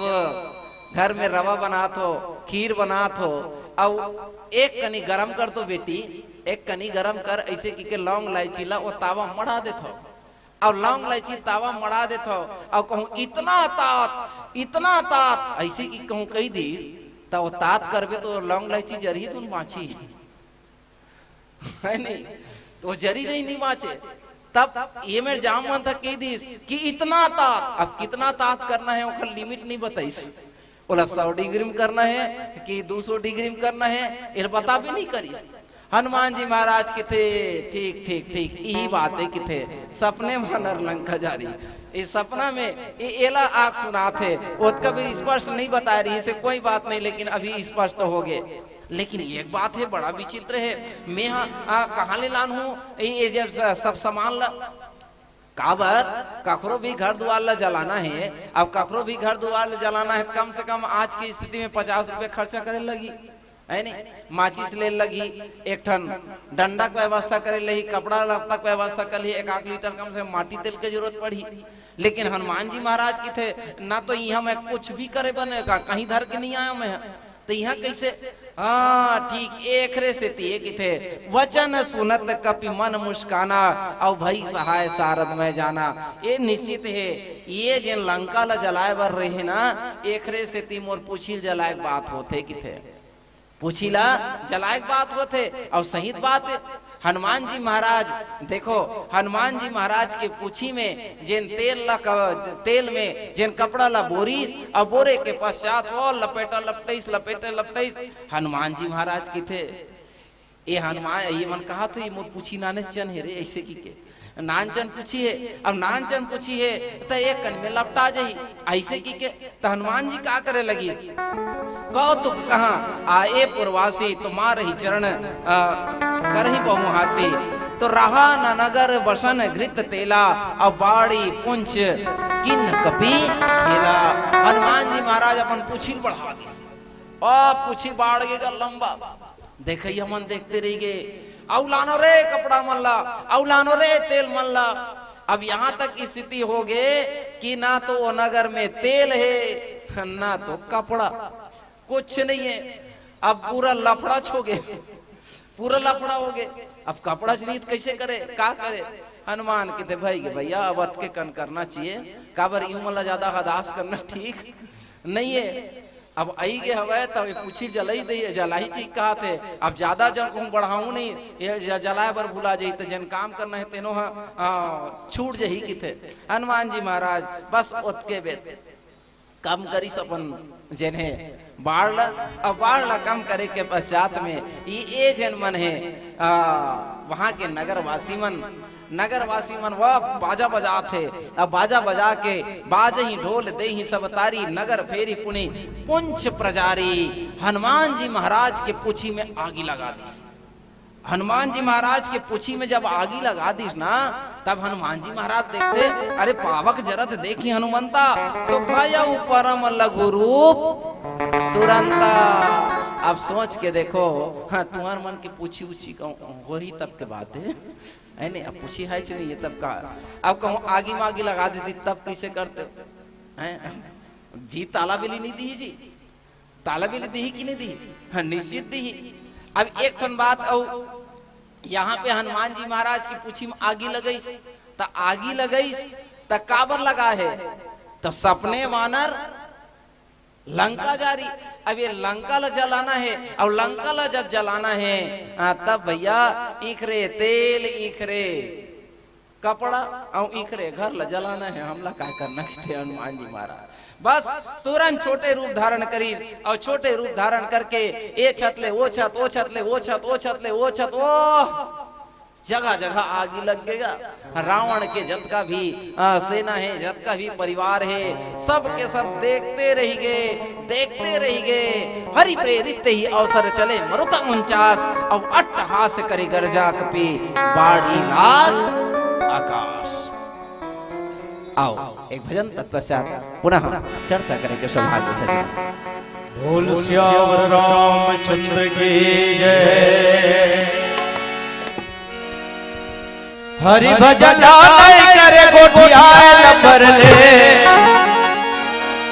घर में रवा बनात हो, खीर बनात हो, अउ एक कनी गरम कर दो बेटी, एक कनी गरम कर, अइसे कहिके लौंग लाइची ला ओ तावा मढ़ा देथो। अउ लौंग लाइची तावा मढ़ा देथव, अउ कहूँ, "इतना तात, इतना तात," अइसे कहिके कहूँ कहि दिस, त ओ तात करबे त लौंग लाइची जरही धुन बाँचही, है नहीं? त ओ जरी जही नहीं बाँचे। तब ये मेर जामवंत कहि दिस कि इतना तात, अब कितना तात करना हे, ओकर limit नहीं बताइस। ओला सौ डिग्री में करना हे कि दू सौ डिग्री में करना हे, एला बताबे नहीं करिस। हनुमान जी महाराज किथे, "ठीक, ठीक, ठीक, इही बात हे," किथे, "सपने में वानर लंका जारी।" ए सपना में ए-, एला आग सुनात हे, ओतका भी स्पष्ट नहीं बताए रहिस हे, कोई बात नहीं, लेकिन अभी स्पष्ट होगे। लेकिन एक बात हे, बड़ा विचित्र हे, मैं हा, आ, कहाँ ले लानहूँ ए, ए जब स-, सब सामान ला? काबर, कखरो भी घर दुआर ला जलाना हे, अब कखरो भी घर दुआर ला जलाना हे, त कम से कम आज की स्थिति में पचास रुपया खर्चा करे लगही, है नहीं? माचिस ले लगही, एक ठन डंडा के व्यवस्था करे लगही, कपड़ा लत्ता के व्यवस्था करे लगही, एक आध लीटर कम से कम माटी तेल के जरूरत पड़ही। लेकिन हनुमान जी महाराज किथे, "ना तो इहाँ मैं कुछ भी करे बने का, कहीं धर के नहीं आया मैं।" त इहाँ कइसे? हाँ, ठीक एकरे सेती ए किथे, "वचन सुनत कपि मन मुस्काना, अउ भई सहाय सारद मैं जाना।" ए निश्चित हे, ए जेन लंका ल जलाए बर रहे ना, एकरे सेती मोर पूछी ल जलाए के बात होथे किथे। पूछी ल जलाए के बात होथे, अउ सही बात हे। हनुमान जी महाराज, देखो, हनुमान जी महाराज के पूछी में जेन तेल ला क-, तेल में जेन कपड़ा ला बोरिस, अउ बोरे के पश्चात ओ लपेटा लपटइस, लपेटे लपटइस। हनुमान जी महाराज किथे, ए हनुमान, ये मन कहा तो ये मोर पूछी नाने चन हे रे, ऐसे की के नानचन पूछी हे। अब नानचन पूछी हे त एक कन में लपटा जाही, ऐसे की के। त हनुमान जी का करे लगिस? कौतुक कहा आए पुरवासी, तुम्हार ही चरण, अ, करही बहु हासी। तो रहा न नगर बसन घृत तेला, अब बाड़ी पुंछ किन कपि खेला। हनुमान जी महाराज अपन पूछी बढ़ा दिस, अब पूछी बाढ़ गे गा लंबा। देखइया मन देखते रहि गे, "अउ लानो रे कपड़ा मन ला, अउ लानो रे तेल मन ला।" अब यहाँ तक स्थिति हो गे कि ना तो वो नगर में तेल हे, ना तो कपड़ा, कुछ नहीं है। अब पूरा लफड़ा हो गे, पूरा लफड़ा हो गे। अब कपड़ा च नहीं त कैसे करे, का करे? हनुमान कथे, "भई गे भैया, अब अतके कन करना चाहिए, काबर यूं मन ला ज्यादा हदास करना ठीक नहीं है।" अब आई गे हवय, तब ये पूछी जलाई दे, जलाई चीज कहा थे। अब ज्यादा जन कहूं बढ़ाऊं नहीं, ये ज-, जलाए बर भुला जाई, त जेन काम करना हे तेनो ह, आ, छूट जाही किथे। हनुमान जी महाराज बस ओतके बेर कम करिस अपन जेन हे बाढ़ ला, अब बाढ़ ला कम करे के पश्चात में ये, ये जेन मन हे, आ, वहां के नगरवासी मन, नगरवासी मन वह बाजा बजात हे। अब बाजा बजा के बाजही ढोल देही सब तारी, नगर फेरी पुनि पुंछ प्रजारी। हनुमान जी महाराज के पूछी में आगी लगा दिस। हनुमान जी महाराज के पूछी में जब आगी लगा दिस ना, तब हनुमान जी महाराज देखते, अरे पावक जरत देखी हनुमंता, तो भयउ परम लघु रूप तुरंता। अब सोच के देखो, हाँ, तुहर मन के पूछी उछी कहूं होही तब के बात हे। है नहीं, अब पूछी है च नहीं, ये तब का, अब कहूं आगी मागी लगा देती तब कैसे करते? हैं? जी ताला बिली नहीं दी जी, ताला बिली दी कि नहीं दी? हाँ, निश्चित दी। अब एक ठन बात अउ, यहाँ पे हनुमान जी महाराज की पूछी में आगी लगइस, त आगी लगइस, त काबर लगा हे? त सपने वानर लंका जा रही। अब ये लंका ला जलाना हे, अउ लंका ला जब जलाना हे, आ, तब भैया इखरे तेल, इखरे कपड़ा, अउ इखरे घर ला जलाना हे, हमला का करना किथे हनुमान जी महाराज। बस तुरंत छोटे रूप धारण करिस, अउ छोटे रूप धारण करके ए छत ले ओ छत, ओ छत ले ओ छत, ओ छत ले ओ छत, ओ जगह जगह आगी लग गे गा। रावण के जतका भी, आ, सेना हे, जतका भी परिवार हे, सब के सब देखते रहि गे, देखते रहि गे। हरि प्रेरित ही अवसर चले मरुत उनचास, अउ अट्टहास करे गर्जा कपे बाढ़ी लाग आकाश। आओ, एक भजन तत्पश्चात पुनः चर्चा करे के सौभाग्य सजन। बोल सियावर रामचंद्र की जय। हरि भजन ला नहीं करे गोठियाए ल परले,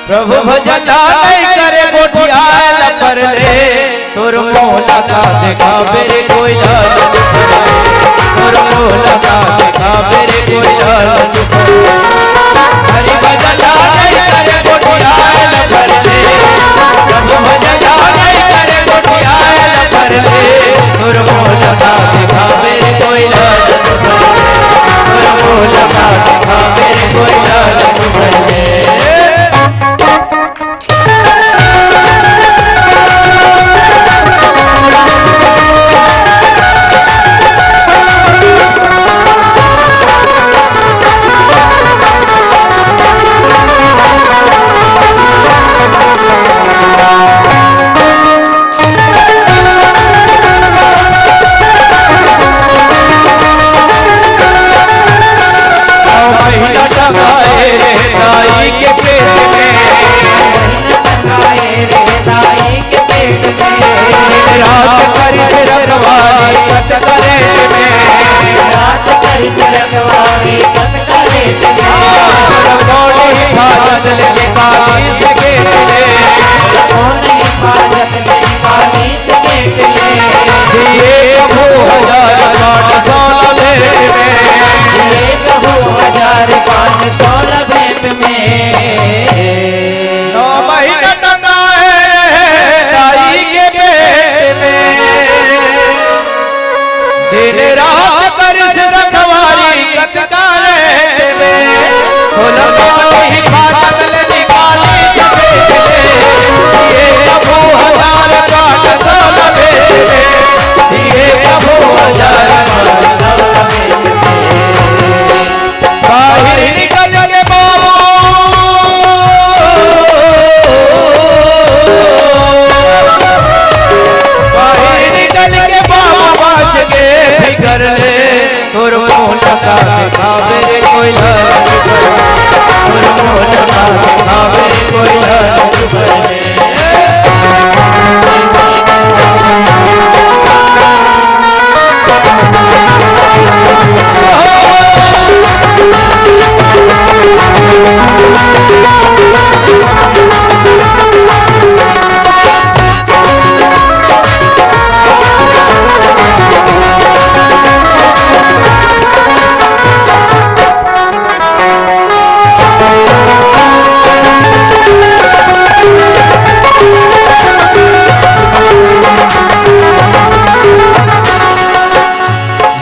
प्रभु भजन ला नहीं करे गोठियाए ल परले। तोर मोला का देखाबे रे कोई लाल, तोर मोला का देखाबे रे कोई लाल। हरि भजन ला नहीं करे गोठियाए ल परले, प्रभु भजन ला नहीं करे गोठियाए ल परले। तोर मोला का देखाबे रे कोई लाल, तोर मोला का देखाबे रे कोई लाल। महीना टंगाए रे दाई के पेट में, टंगाए रे दाई के पेट में। रात करिस रखवारी कतका रेट में, रात करिस रखवारी कतका रेट में। मोर कौन हिफाजत ले निकालिस गेट ले, मोर कौन हिफाजत ले निकालिस गेट ले। दिए कभू हजार पाँच सौ ला भेंट में, दिए कभू हजार पाँच सौ ला भेंट में। नौ महीना टंगाए रहे दाई के पेट में, दिन रात करिस रखवारी कतका रेट में। खोल पानी हिफाजत ले निकालिस गेट ले, दिए कभू हजार पाँच सौ ला भेंट में, दिए बाहिर निकल के बाबू, बाहिर निकल के बाबू, बाज के फिकर ले। तोर मुंह लगा के खावे रे कोई लड़, तोर मुंह लगा के खावे रे कोई लड़।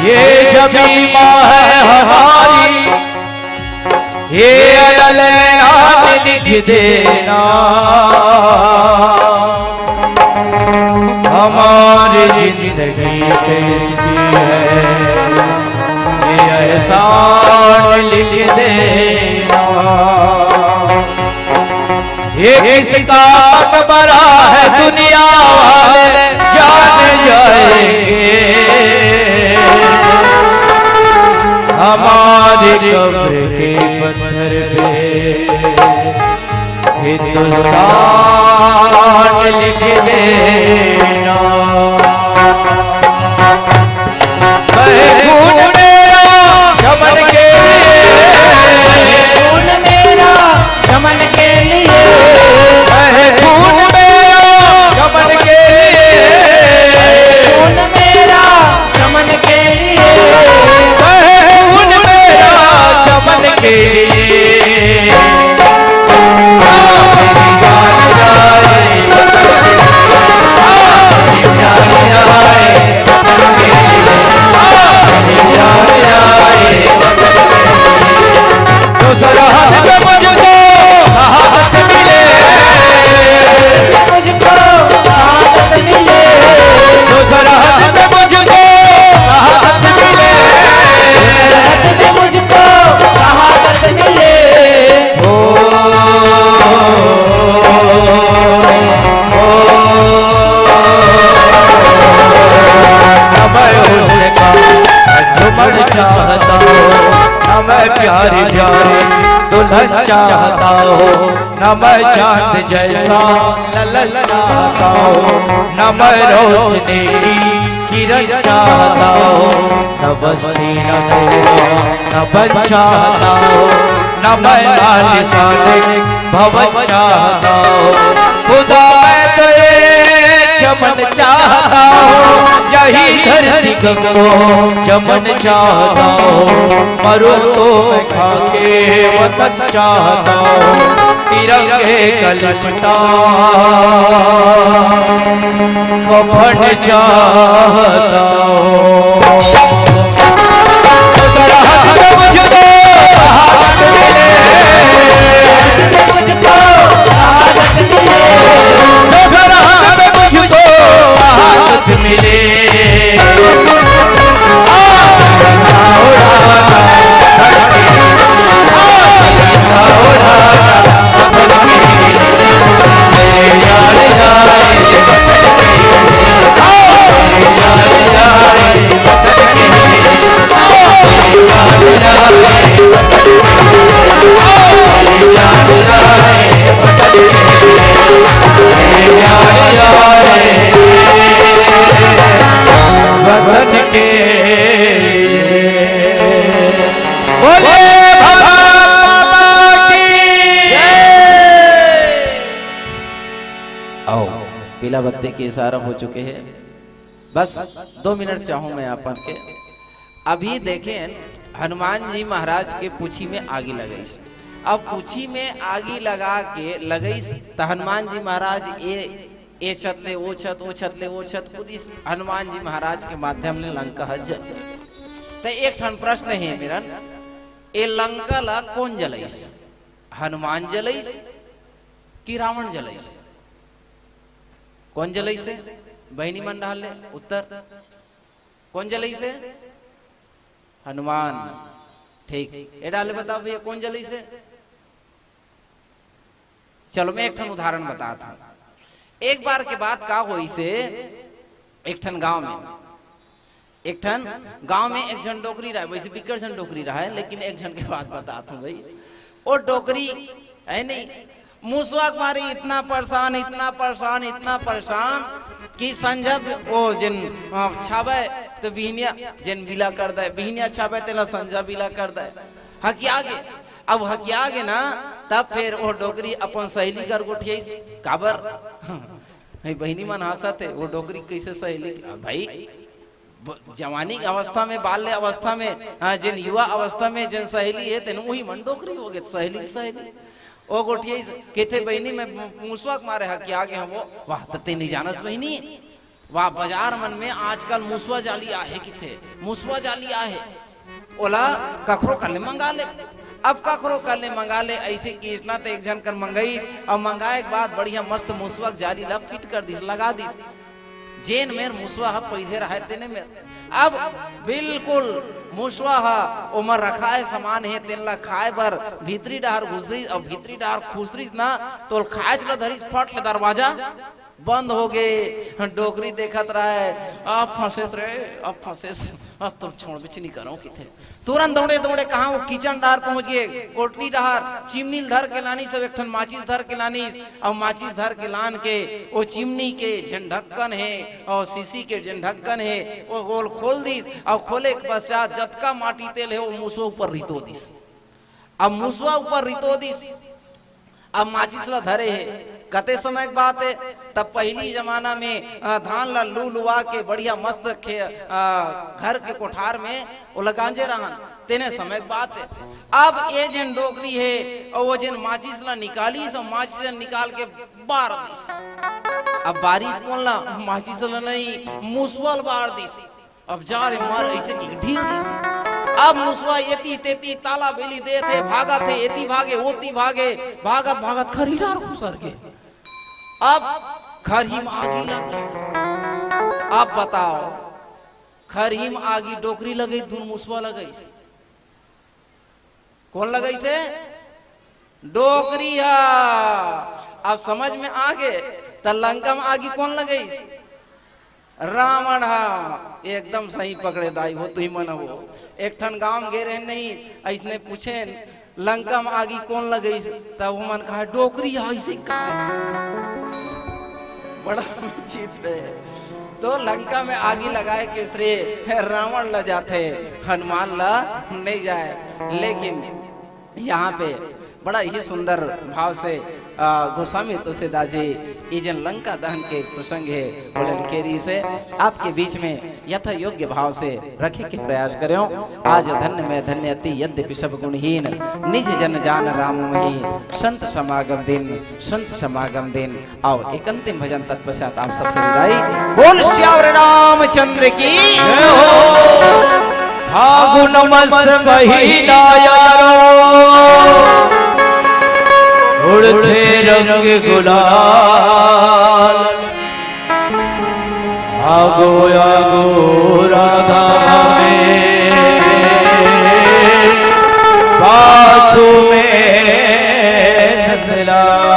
ये जमीन है हमारी, ये अदल नाम लिख देना। हमारी जिंदगी किसकी है, ये एहसान लिख देना। ये किसका मकबरा है, दुनिया वाले जान जाएंगे। हमारी कब्र के पत्थर पे हिंदुस्तान लिख देना। बहे खून मेरा चमन के लिए, बहे खून मेरा चमन के लिए, बहे खून मेरा चमन के लिए, बहे खून मेरा चमन के लिए, बहे खून मेरा चमन के लिए। सरहद पे मुझको शहादत मिले, मुझको शहादत मिले, तो सरहद पे मुझको शहादत मिले, सरहद पे मुझको शहादत मिले। ओ, ओ, ओ, न मैं हुस्न का झुमर चाहता हूँ, न मैं प्यारी प्यारी दुल्हन चाहता हूँ, न मैं चांद जैसा ललन चाहता हूँ, न मैं रोशनी की किरण चाहता हूँ, न बस्ती न सेहरा न बन चाहता हूँ, न मैं आलीशान भवन चाहता हूँ। खुदा मैं तो ये चमन चाहता हूँ, यही धरती को चमन चाहता हूँ। मरूं तो मैं खाके वतन चाहता हूँ, तिरंगे का लिपटा कफन चाहता हूँ। सरहद पे मुझको शहादत मिले, मुझको शहादत मिले, सरहद पे मुझको शहादत मिले। वतन के लिए। बोले भारत माता की जय। आओ, पीला बत्ती के इशारा हो चुके हैं। बस दो मिनट चाहूं मैं आप मन के। अभी देखें, हनुमान जी महाराज के पूछी में आगी लगइस। अब पूछी में आगी लगा के लगइस, त हनुमान जी महाराज ए, ए छत ले ओ छत, ओ छत ले ओ छत कूदिस, हनुमान जी महाराज के माध्यम ले लंका ह जल। त एक ठन प्रश्न हे मेरन, ए लंका ला कोन जलइस? हनुमान जलइस कि रावण जलइस? कोन जलइस हे? बहिनी मन डहार ले उत्तर। कोन जलइस हे? हनुमान। ठीक, ए डाले बताओ भैया, कौन जलीस हे? चलो, मैं एक ठन उदाहरण बतात हूँ। एक बार के बात का होइस हे, एक ठन गांव में, एक ठन गांव में एक झन डोकरी रहय, वैसे बिक्कट झन डोकरी रहय, लेकिन एक झन के बात बतात हूँ भाई। ओ डोकरी हे नहीं, मुसवा के मारे इतना परेशान, इतना परेशान, इतना परेशान कि संझा बि-, ओ जेन, अ, छाबय त बिहनिया जेन बिला कर दय, बिहनिया छाबय तेला संझा बिला कर दय। हकिया गे, अब हकिया गे ना, तब फेर ओ डोकरी अपन सहेली कर गोठियाइस। काबर? हे बहिनी मन हाँसत हे, ओ डोकरी कइसे सहेली? भाई, ब-, जवानी के अवस्था में, बाल्य अवस्था में, हाँ, जेन युवा अवस्था में जेन सहेली हे, तेन उही मन डोकरी हो गे, सहेली, सहेली। ओ गोठियाइस, कहिथे, "बहिनी, मैं मु-, मुसवा के मारे हकिया गे हँव वो।" वाह, त तें नइ जानस बहिनी, वाह, बाजार मन में आजकल मुसवा जाली आहे किथे, मुसवा जाली आहे। ओला कखरो कर ले मंगा ले। अब कखरो कर ले मंगा ले, अइसे किहिस ना त एक झन कर मंगाइस, अउ मंगाए के बाद बढ़िया मस्त मुसवा के जाली ला फिट कर दिस, लगा दिस। जेन मेर मुसवा ह पइधे रहय तेने मेर। अब बिल्कुल मुसवा ह ओमा रखाए समान हे, तेन ला खाए बर भीतरी डहर घुसरिस, अउ भीतरी डहर खुसरिस ना, तोल खाएच ला धरिस, फट ले दरवाजा बंद हो गे। डोकरी देखत रहय, "अब फंसेस रे, अब फंसेस, अब तो छोड़बेच नइ करंव," किथे। तुरंत दौड़े दौड़े कहाँ वो किचन डहर पहुँच गे, कोठरी डहर, चिमनी ल धर के लानिस, सब एक ठन माचिस धर के लानिस, अउ माचिस धर के लान के ओ चिमनी के जेन ढक्कन हे अउ शीशी के जेन ढक्कन हे, ओ गोल खोल दिस, अउ खोले के पश्चात जतका माटी तेल हे, ओ मुसवा ऊपर रितो दिस। अब मुसवा ऊपर रितो दिस, अब माचिस ला धरे हे। कते समय के बात हे, तब पहिली जमाना में, अ, धान ला लू लुवा के बढ़िया मस्त खे-, अ, घर के कोठार में ओला गांजे रहन, तेने समय के बात हे। अब ए जेन डोकरी हे, अउ ओ जेन माचिस ला निकालिस, अउ माचिस ला निकाल के बार दिस। अब बारिस कोन ला? माचिस ला नहीं, मुसवा ल बार दिस। अब जा रे मर, अइसे कि ढील दिस। अब मुसवा एती तेती ताला बेली देत हे, भागत हे, एती भागे, ओती भागे, भागत भागत खरही डहर खुसर गे। अब खरही म आगी लग गे। अब बताओ, खरही म आगी डोकरी लगइस धुन मुसवा लगइस? कोन लगइस हे? डोकरी ह। अब समझ में आ गे, त लंका म आगी कोन लगइस? रावण ह। एकदम सही पकड़े दाई हो, तुही मन हो। एक ठन गांव म गे रहेन नहीं, अइसने पूछेन, "लंका म आगी कोन लगइस?" त ओमन कहे, "डोकरी ह," अइसे कहे। बड़ा विचित्र हे। तो लंका में आगी लगाए के श्रेय रावण ला जाथे, हनुमान ला नइ जाय। लेकिन यहाँ पे बड़ा ही सुंदर भाव से, आ, गोस्वामी तुलसीदास जी ये जन लंका दहन के प्रसंग हे, बोले के री से आपके बीच में यथा योग्य भाव से रखे के प्रयास करें। आज धन्य मैं धन्य अति यद्यपि सब गुणहीन, निज जन जान राम मोहि संत समागम दिन, संत समागम दिन। आओ, एक अंतिम भजन तत्पश्चात आप सबसे विदाई। बोल सियावर रामचंद्र की। जय हो। फागुन मस्त महीना यारो, उड़ते रंग गुलाल। आगो आगो राधा में, पाछू में नंदलाल।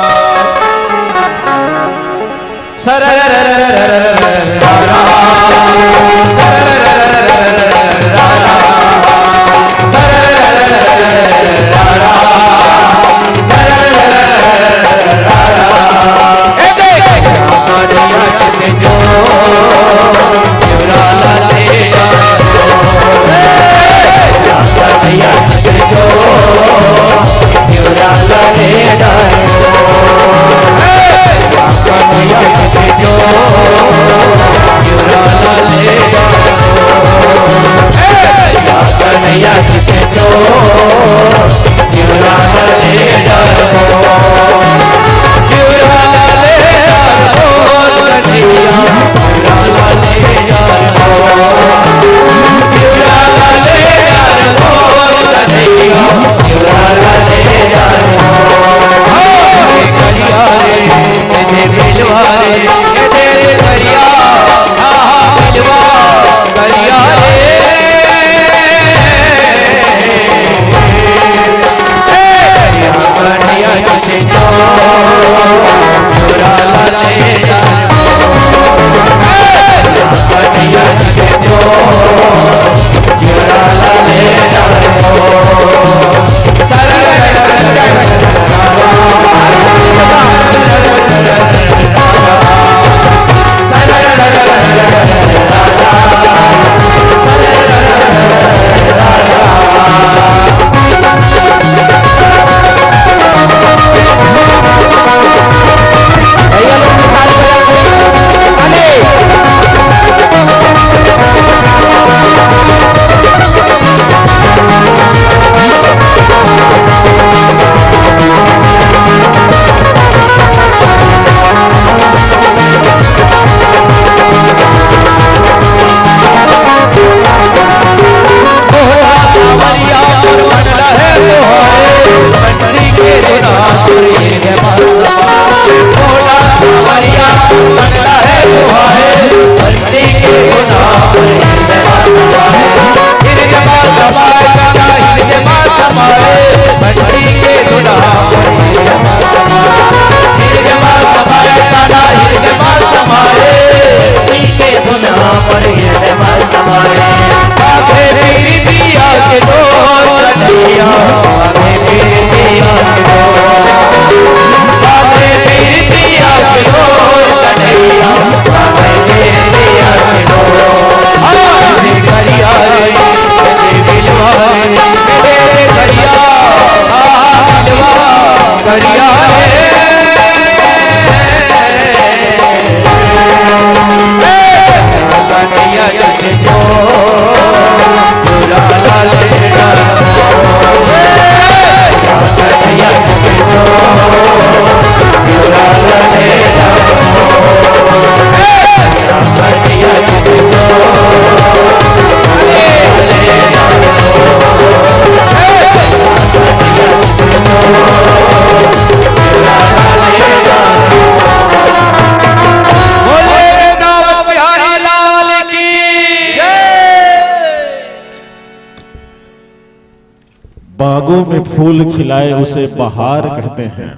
फूल खिलाए उसे बहार कहते हैं,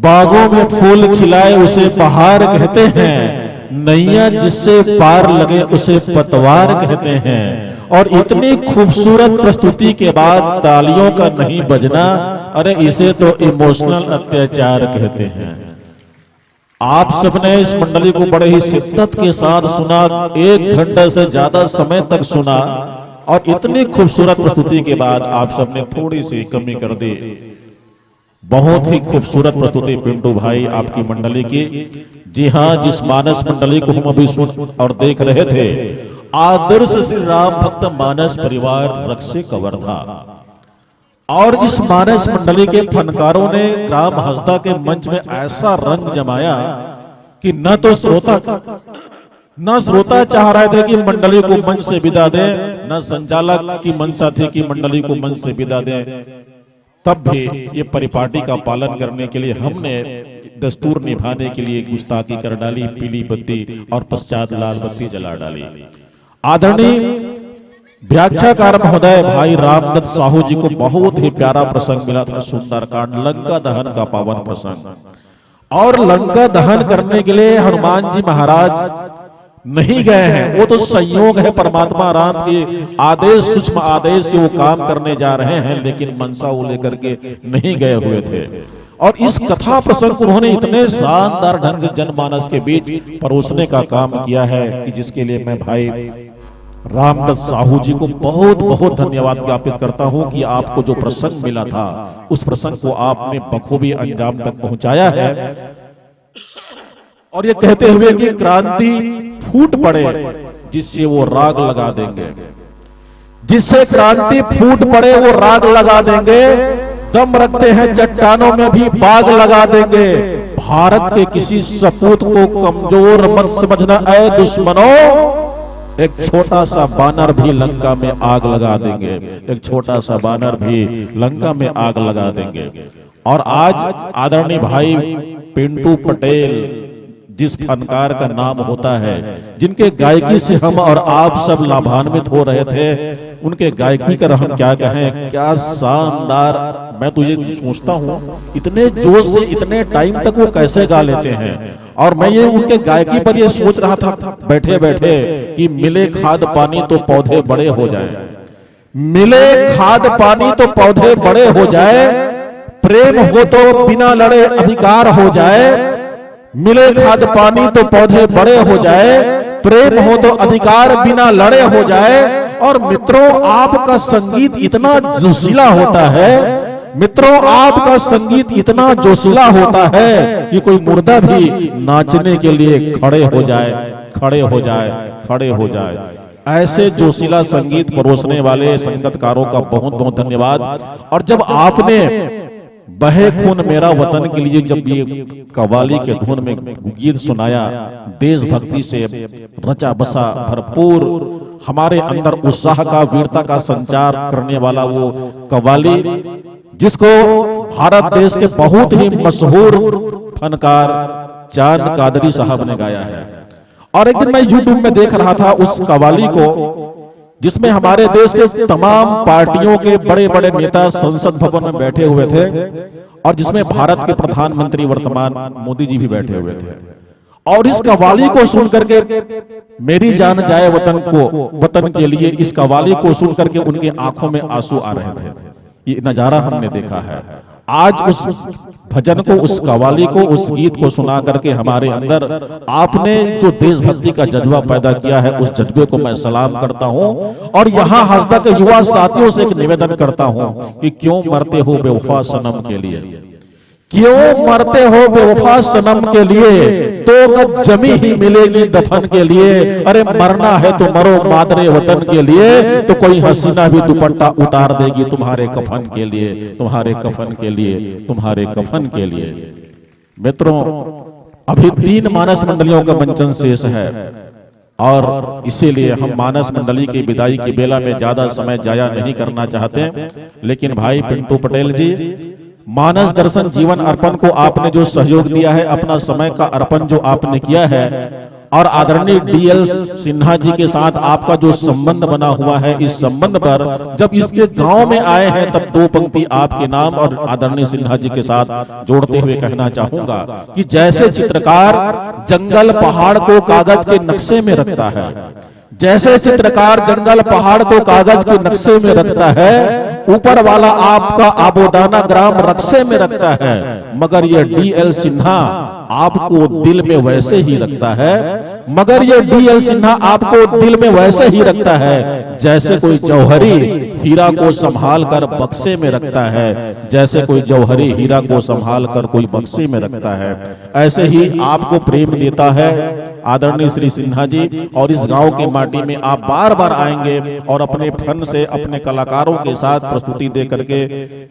बागों में फूल खिलाए उसे बहार कहते हैं, नैया जिससे पार लगे उसे पतवार कहते हैं। और इतनी खूबसूरत प्रस्तुति के बाद तालियों का नहीं बजना, अरे इसे तो इमोशनल अत्याचार कहते हैं। आप सबने इस मंडली को बड़े ही शिद्दत के साथ सुना, एक घंटे से ज्यादा समय तक सुना, और इतनी खूबसूरत प्रस्तुति के बाद आप सबने थोड़ी सी कमी कर दी। बहुत ही खूबसूरत प्रस्तुति पिंटू भाई आपकी मंडली की। जी हाँ, जिस मानस मंडली को हम अभी सुन और देख रहे थे, आदर्श श्री राम भक्त मानस परिवार रक्से कवर्धा। और इस मानस मंडली के फनकारों ने ग्राम हसदा के मंच में ऐसा रंग जमाया कि न तो श्रोता, न श्रोता चाह रहे थे कि मंडली को मंच से विदा दें, न संचालक की मंशा थी कि मंडली को मंच से विदा दें। तब भी ये परिपाटी का पालन करने के लिए हमने दस्तूर निभाने के लिए गुस्ताखी कर डाली, पीली बत्ती और पश्चात लाल बत्ती जला डाली। आदरणीय व्याख्याकार महोदय भाई रामदत्त साहू जी को बहुत ही प्यारा प्रसंग मिला था, सुंदरकांड, लंका दहन का पावन प्रसंग। और लंका दहन करने के लिए हनुमान जी महाराज नहीं गए हैं, वो तो संयोग है, परमात्मा राम के आदेश, सूक्ष्म आदेश से वो काम करने जा रहे हैं, लेकिन मंशा वो लेकर के नहीं गए हुए थे। और इस कथा प्रसंग को उन्होंने इतने शानदार ढंग से जनमानस के बीच परोसने का काम किया है कि जिसके लिए मैं भाई रामदत्त साहू जी को बहुत बहुत धन्यवाद ज्ञापित करता हूं कि आपको जो प्रसंग मिला था, उस प्रसंग को आपने बखूबी अंजाम तक पहुंचाया है। और ये कहते हुए कि क्रांति फूट पड़े, जिससे वो राग लगा देंगे, जिससे क्रांति फूट पड़े वो राग लगा देंगे। दम रखते हैं चट्टानों में भी बाग लगा देंगे। भारत के किसी सपूत को कमजोर मत समझना ऐ दुश्मनों, एक छोटा सा बानर भी लंका में आग लगा देंगे, एक छोटा सा बानर भी लंका में आग लगा देंगे। और आज आदरणीय भाई पिंटू पटेल, जिस फनकार का नाम होता है, जिनके गायकी से हम और आप सब लाभान्वित हो रहे थे, उनके गायकी का हम क्या कहें, क्या शानदार। मैं तो ये सोचता हूँ, इतने जोश से इतने टाइम तक वो कैसे गा लेते हैं। और मैं ये उनके गायकी पर ये सोच रहा था बैठे बैठे कि मिले खाद पानी तो पौधे बड़े हो जाएं, मिले खाद पानी तो पौधे बड़े हो जाए, प्रेम हो तो बिना लड़े अधिकार हो जाए। मिले खाद पानी तो पौधे बड़े हो जाए, प्रेम हो तो अधिकार बिना लड़े हो जाए। और मित्रों, आपका संगीत इतना जोशीला होता है, मित्रों, आपका संगीत इतना जोशीला होता है कि कोई मुर्दा भी नाचने के लिए खड़े हो जाए, खड़े हो जाए, खड़े हो जाए। ऐसे जोशीला संगीत परोसने वाले संगीतकारों का बहुत बहुत धन्यवाद। और जब आपने बहे खून मेरा वतन के लिए जब ये कव्वाली के धुन में गीत सुनाया, देशभक्ति से रचा बसा भरपूर, हमारे अंदर उत्साह का, वीरता का संचार करने वाला वो कव्वाली, जिसको भारत देश के बहुत ही मशहूर फनकार चांद कादरी साहब ने गाया है। और एक दिन मैं YouTube में देख रहा था उस कवाली को, जिसमें हमारे देश के तमाम पार्टियों के बड़े बड़े नेता संसद भवन में बैठे हुए थे और जिसमें भारत के प्रधानमंत्री वर्तमान मोदी जी भी बैठे हुए थे। और इस कवाली को सुन करके, मेरी जान जाए वतन को, वतन के लिए, इस कवाली को सुन करके उनके आंखों में आंसू आ रहे थे। ये नजारा हमने देखा है। आज उस भजन को, उस कवाली को, उस गीत को सुना करके हमारे अंदर आपने जो देशभक्ति का जज्बा पैदा किया है, उस जज्बे को मैं सलाम करता हूं। और यहां हसदा के युवा साथियों से एक निवेदन करता हूं कि क्यों मरते हो बेवफा सनम के लिए, क्यों मरते हो बेवफा सनम के लिए, दो गज जमी ही मिलेगी दफन के लिए। अरे मरना है तो मरो मादरे वतन के लिए, तो कोई हसीना भी दुपट्टा उतार देगी तुम्हारे कफन के लिए, तुम्हारे कफन के लिए, तुम्हारे कफन के लिए। मित्रों, अभी तीन मानस मंडलियों का मंचन शेष है और इसीलिए हम मानस मंडली की विदाई की बेला में ज्यादा समय जाया नहीं करना चाहते। लेकिन भाई पिंटू पटेल जी, मानस दर्शन जीवन अर्पण को आपने जो सहयोग दिया है, अपना समय का अर्पण जो आपने किया है, और आदरणीय डीएल सिन्हा जी के साथ आपका जो संबंध बना हुआ है, इस संबंध पर जब इसके गांव में आए हैं, तब दो पंक्ति आपके नाम और आदरणीय सिन्हा जी के साथ जोड़ते हुए कहना चाहूंगा कि जैसे चित्रकार जंगल पहाड़ को कागज के नक्शे में रखता है, जैसे चित्रकार जंगल पहाड़ को कागज के नक्शे में रखता है, ऊपर वाला आपका आबोदाना ग्राम रक्शे में रखता है, मगर यह डीएल सिन्हा आपको दिल में वैसे ही रखता है, मगर यह डीएल सिन्हा आपको दिल में वैसे ही रखता है, जैसे कोई जौहरी हीरा को संभाल कर बक्से में रखता है, जैसे कोई जौहरी हीरा को संभाल कर कोई बक्से में रखता है। ऐसे ही आपको प्रेम देता है आदरणीय श्री सिन्हा जी, और इस गांव की माटी में आप बार बार आएंगे और अपने फन से, अपने कलाकारों के साथ प्रस्तुति दे करके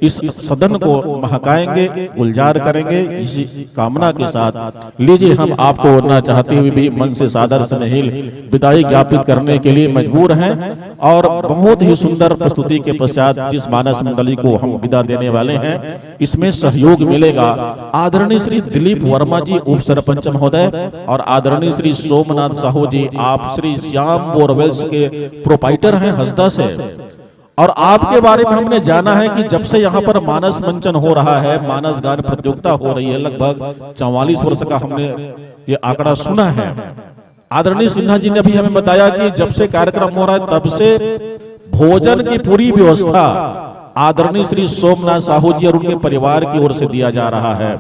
इस सदन को महकाएंगे, गुलजार करेंगे। इसी कामना के साथ लीजिए, हम आपको ना चाहते हुए भी मन से सादर स्नेहिल विदाई ज्ञापित करने के लिए मजबूर हैं। और बहुत ही सुंदर प्रस्तुति के पश्चात जिस मानस मंडली को हम विदा देने वाले हैं, इसमें सहयोग मिलेगा आदरणीय श्री दिलीप वर्मा जी, उप सरपंच महोदय, और आदरणीय श्री सोमनाथ साहू जी, आप श्री श्याम बोरवेल्स के प्रोपाइटर हैं हसदा से। और आपके बारे में हमने जाना है कि जब से यहाँ पर मानस मंचन हो रहा है, मानस गान प्रतियोगिता हो रही है, लगभग चवालीस वर्ष का हमने ये आंकड़ा सुना है। आदरणीय सिन्हा जी ने अभी हमें बताया कि जब से कार्यक्रम हो रहा है, तब से भोजन की पूरी व्यवस्था आदरणीय श्री सोमनाथ साहू जी और उनके परिवार की ओर से दिया जा रहा है।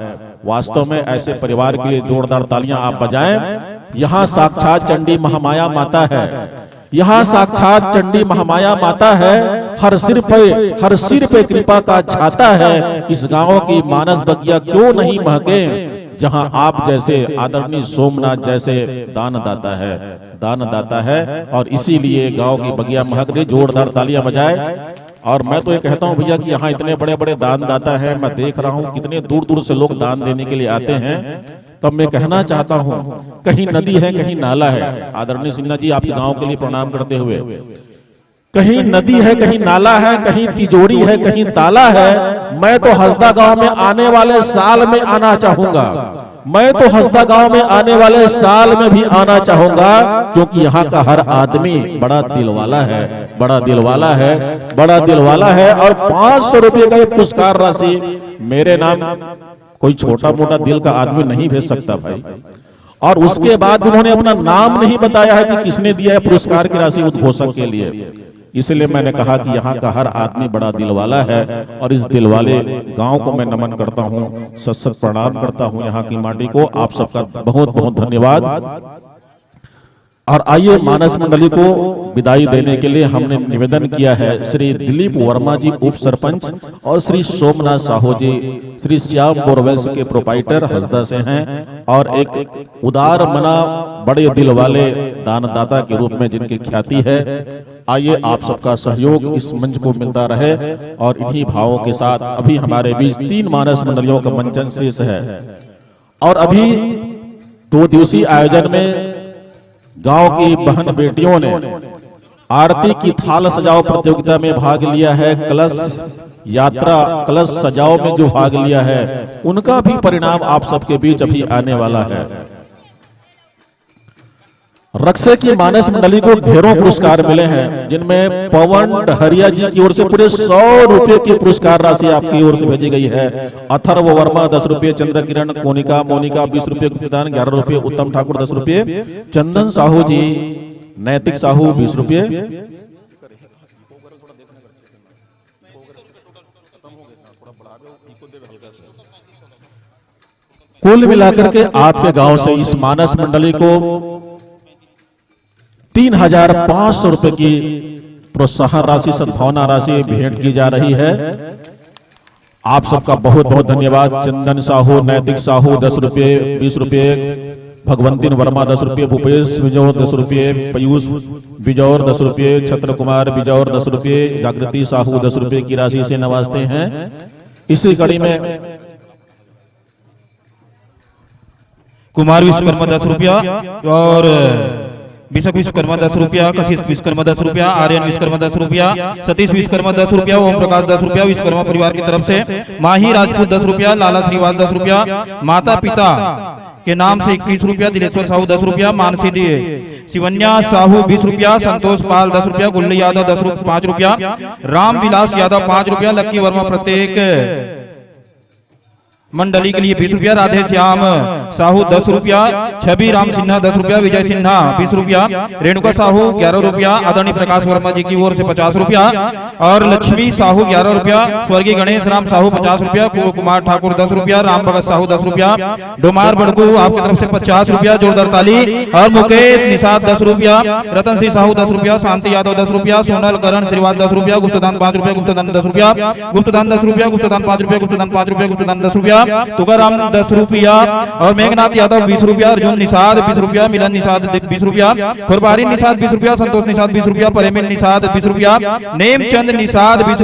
वास्तव में ऐसे परिवार के लिए जोरदार तालियां आप बजाएं। यहाँ साक्षात चंडी महामाया माता है, यहाँ साक्षात चंडी महामाया माता है। हर सिर पे, हर सिर पे कृपा का छाता है। इस गांव की मानस बगिया क्यों नहीं महके, जहां आप जैसे आदरणीय सोमनाथ जैसे दानदाता है, दानदाता है। और इसीलिए गांव की बगिया महक रही। जोरदार तालियां बजाए। और मैं तो ये कहता हूं भैया कि यहाँ इतने बड़े बड़े दानदाता हैं, मैं देख रहा हूं कितने दूर दूर से लोग दान देने के लिए आते हैं। तब मैं कहना चाहता हूं, कहीं नदी है, कहीं नाला है। आदरणीय सिन्हा जी, आपके गांव के लिए प्रणाम करते हुए, कहीं नदी है, कहीं नाला है, कहीं तिजोरी है, कहीं ताला है। मैं तो हसदा गांव में आने वाले साल में आना चाहूंगा, मैं तो हसदा गांव में आने वाले साल में भी आना चाहूंगा, क्योंकि यहाँ का हर आदमी बड़ा दिल वाला है, बड़ा दिल वाला है, बड़ा दिल वाला है। और पांच सौ रुपये का ये पुरस्कार राशि मेरे नाम, कोई छोटा मोटा दिल का आदमी नहीं भेज सकता भाई। और उसके बाद उन्होंने अपना नाम नहीं बताया है कि किसने दिया है पुरस्कार की राशि उद्घोषक के लिए। इसलिए मैंने कहा कि यहाँ का हर आदमी बड़ा दिल वाला है, और इस दिल वाले गांव को मैं नमन करता हूँ, सत सत प्रणाम करता हूँ यहाँ की माटी को। आप सबका बहुत बहुत धन्यवाद। और आइए, मानस मंडली को विदाई देने के लिए हमने निवेदन किया है, श्री दिलीप वर्मा जी उप सरपंच और श्री सोमनाथ साहू जी, श्री श्याम बोरवेल्स के प्रोपाइटर हसदा से हैं, और एक उदार मना, बड़े दिल वाले दानदाता के रूप में जिनकी ख्याति है। आइए, आप सबका सहयोग इस मंच को मिलता रहे। और इन्हीं भावों के साथ अभी हमारे बीच तीन मानस मंडलियों का मंचन शेष है, और अभी दो दिवसीय आयोजन में गांव की बहन बेटियों ने आरती की थाल सजाओ प्रतियोगिता में भाग लिया है, कलश यात्रा, कलश सजाओ में जो भाग लिया है, उनका भी परिणाम आप सबके बीच अभी आने वाला है। रक्से की मानस मंडली को ढेरों पुरस्कार मिले हैं, जिनमें पवन डहरिया जी की ओर से पूरे सौ रुपए की पुरस्कार राशि आपकी ओर से भेजी गई है। अथर्व वर्मा दस रुपए, चंद्र किरण, कोनिका, मोनिका बीस रुपए, गुप्तदान ग्यारह रुपए, उत्तम ठाकुर दस रुपए, चंदन साहू जी, नैतिक साहू बीस रुपए। कुल मिलाकर के आपके गांव से इस मानस मंडली को तीन हजार पांच सौ रुपए की प्रोत्साहन राशि, सद्भावना राशि भेंट की जा रही है। आप सबका बहुत बहुत धन्यवाद। चंदन साहू, नैतिक साहू दस रुपये, बीस रुपये, भगवंतीन वर्मा दस रुपये, भूपेश बिजौर दस रुपये, पीयूष बिजौर दस रुपये, छत्र कुमार बिजौर दस रुपये, जागृति साहू दस रुपये की राशि से नवाजते हैं। इसी कड़ी में कुमार विश्वकर्मा दस रुपया और अभिषेक विश्वकर्मा दस रुपया, कशिश विश्वकर्मा दस रुपया, आर्यन विश्वकर्मा दस रुपया, सतीश विश्वकर्मा दस रुपया, ओम प्रकाश दस रुपया, विश्वकर्मा परिवार की तरफ से माही राजपूत दस रुपया, लाला श्रीवास दस रुपया, माता पिता के नाम से इक्कीस रुपया, दिलेश्वर साहू दस रुपया, मानसी दे-, शिवन्या साहू बीस रुपया, संतोष पाल दस रुपया, गुल्ली यादव दस रुपया, पाँच रुपया, रामविलास यादव पाँच रुपया, लक्की वर्मा प्रत्येक मंडली के लिए बीस रुपया, राधे श्याम साहू दस रुपया, छवि राम सिन्हा दस रुपया, विजय सिन्हा बीस रुपया, रेणुका साहू ग्यारह रुपया, आदरणीय प्रकाश वर्मा जी की ओर से पचास रुपया और लक्ष्मी साहू ग्यारह रुपया, स्वर्गीय गणेश राम साहू पचास रुपया, कु-, कुमार ठाकुर दस रुपया, राम भगत साहू दस रुपया, डोमार बड़कू आपकी तरफ से पचास रुपया, जोरदार ताली। और मुकेश निषाद दस रुपया, रतन सिंह साहू दस रुपया, शांति यादव दस रुपया, सोनल करण श्रीवास दस रुपया, गुप्तदान पाँच रुपया, गुप्तदान दस रुपया, गुप्तदान दस रुपया, गुप्तदान पाँच रुपया, गुप्तदान पाँच रुपया, गुप्तदान दस रुपया, तुकाराम दस रुपया और मेघनाथ यादव बीस रुपया, अर्जुन निषाद बीस रुपया, मिलन निषाद बीस रुपया, खुरबारी निषाद बीस रुपया, संतोष निषाद बीस रुपया, प्रेमिल निषाद बीस रुपया, नेमचंद निषाद बीस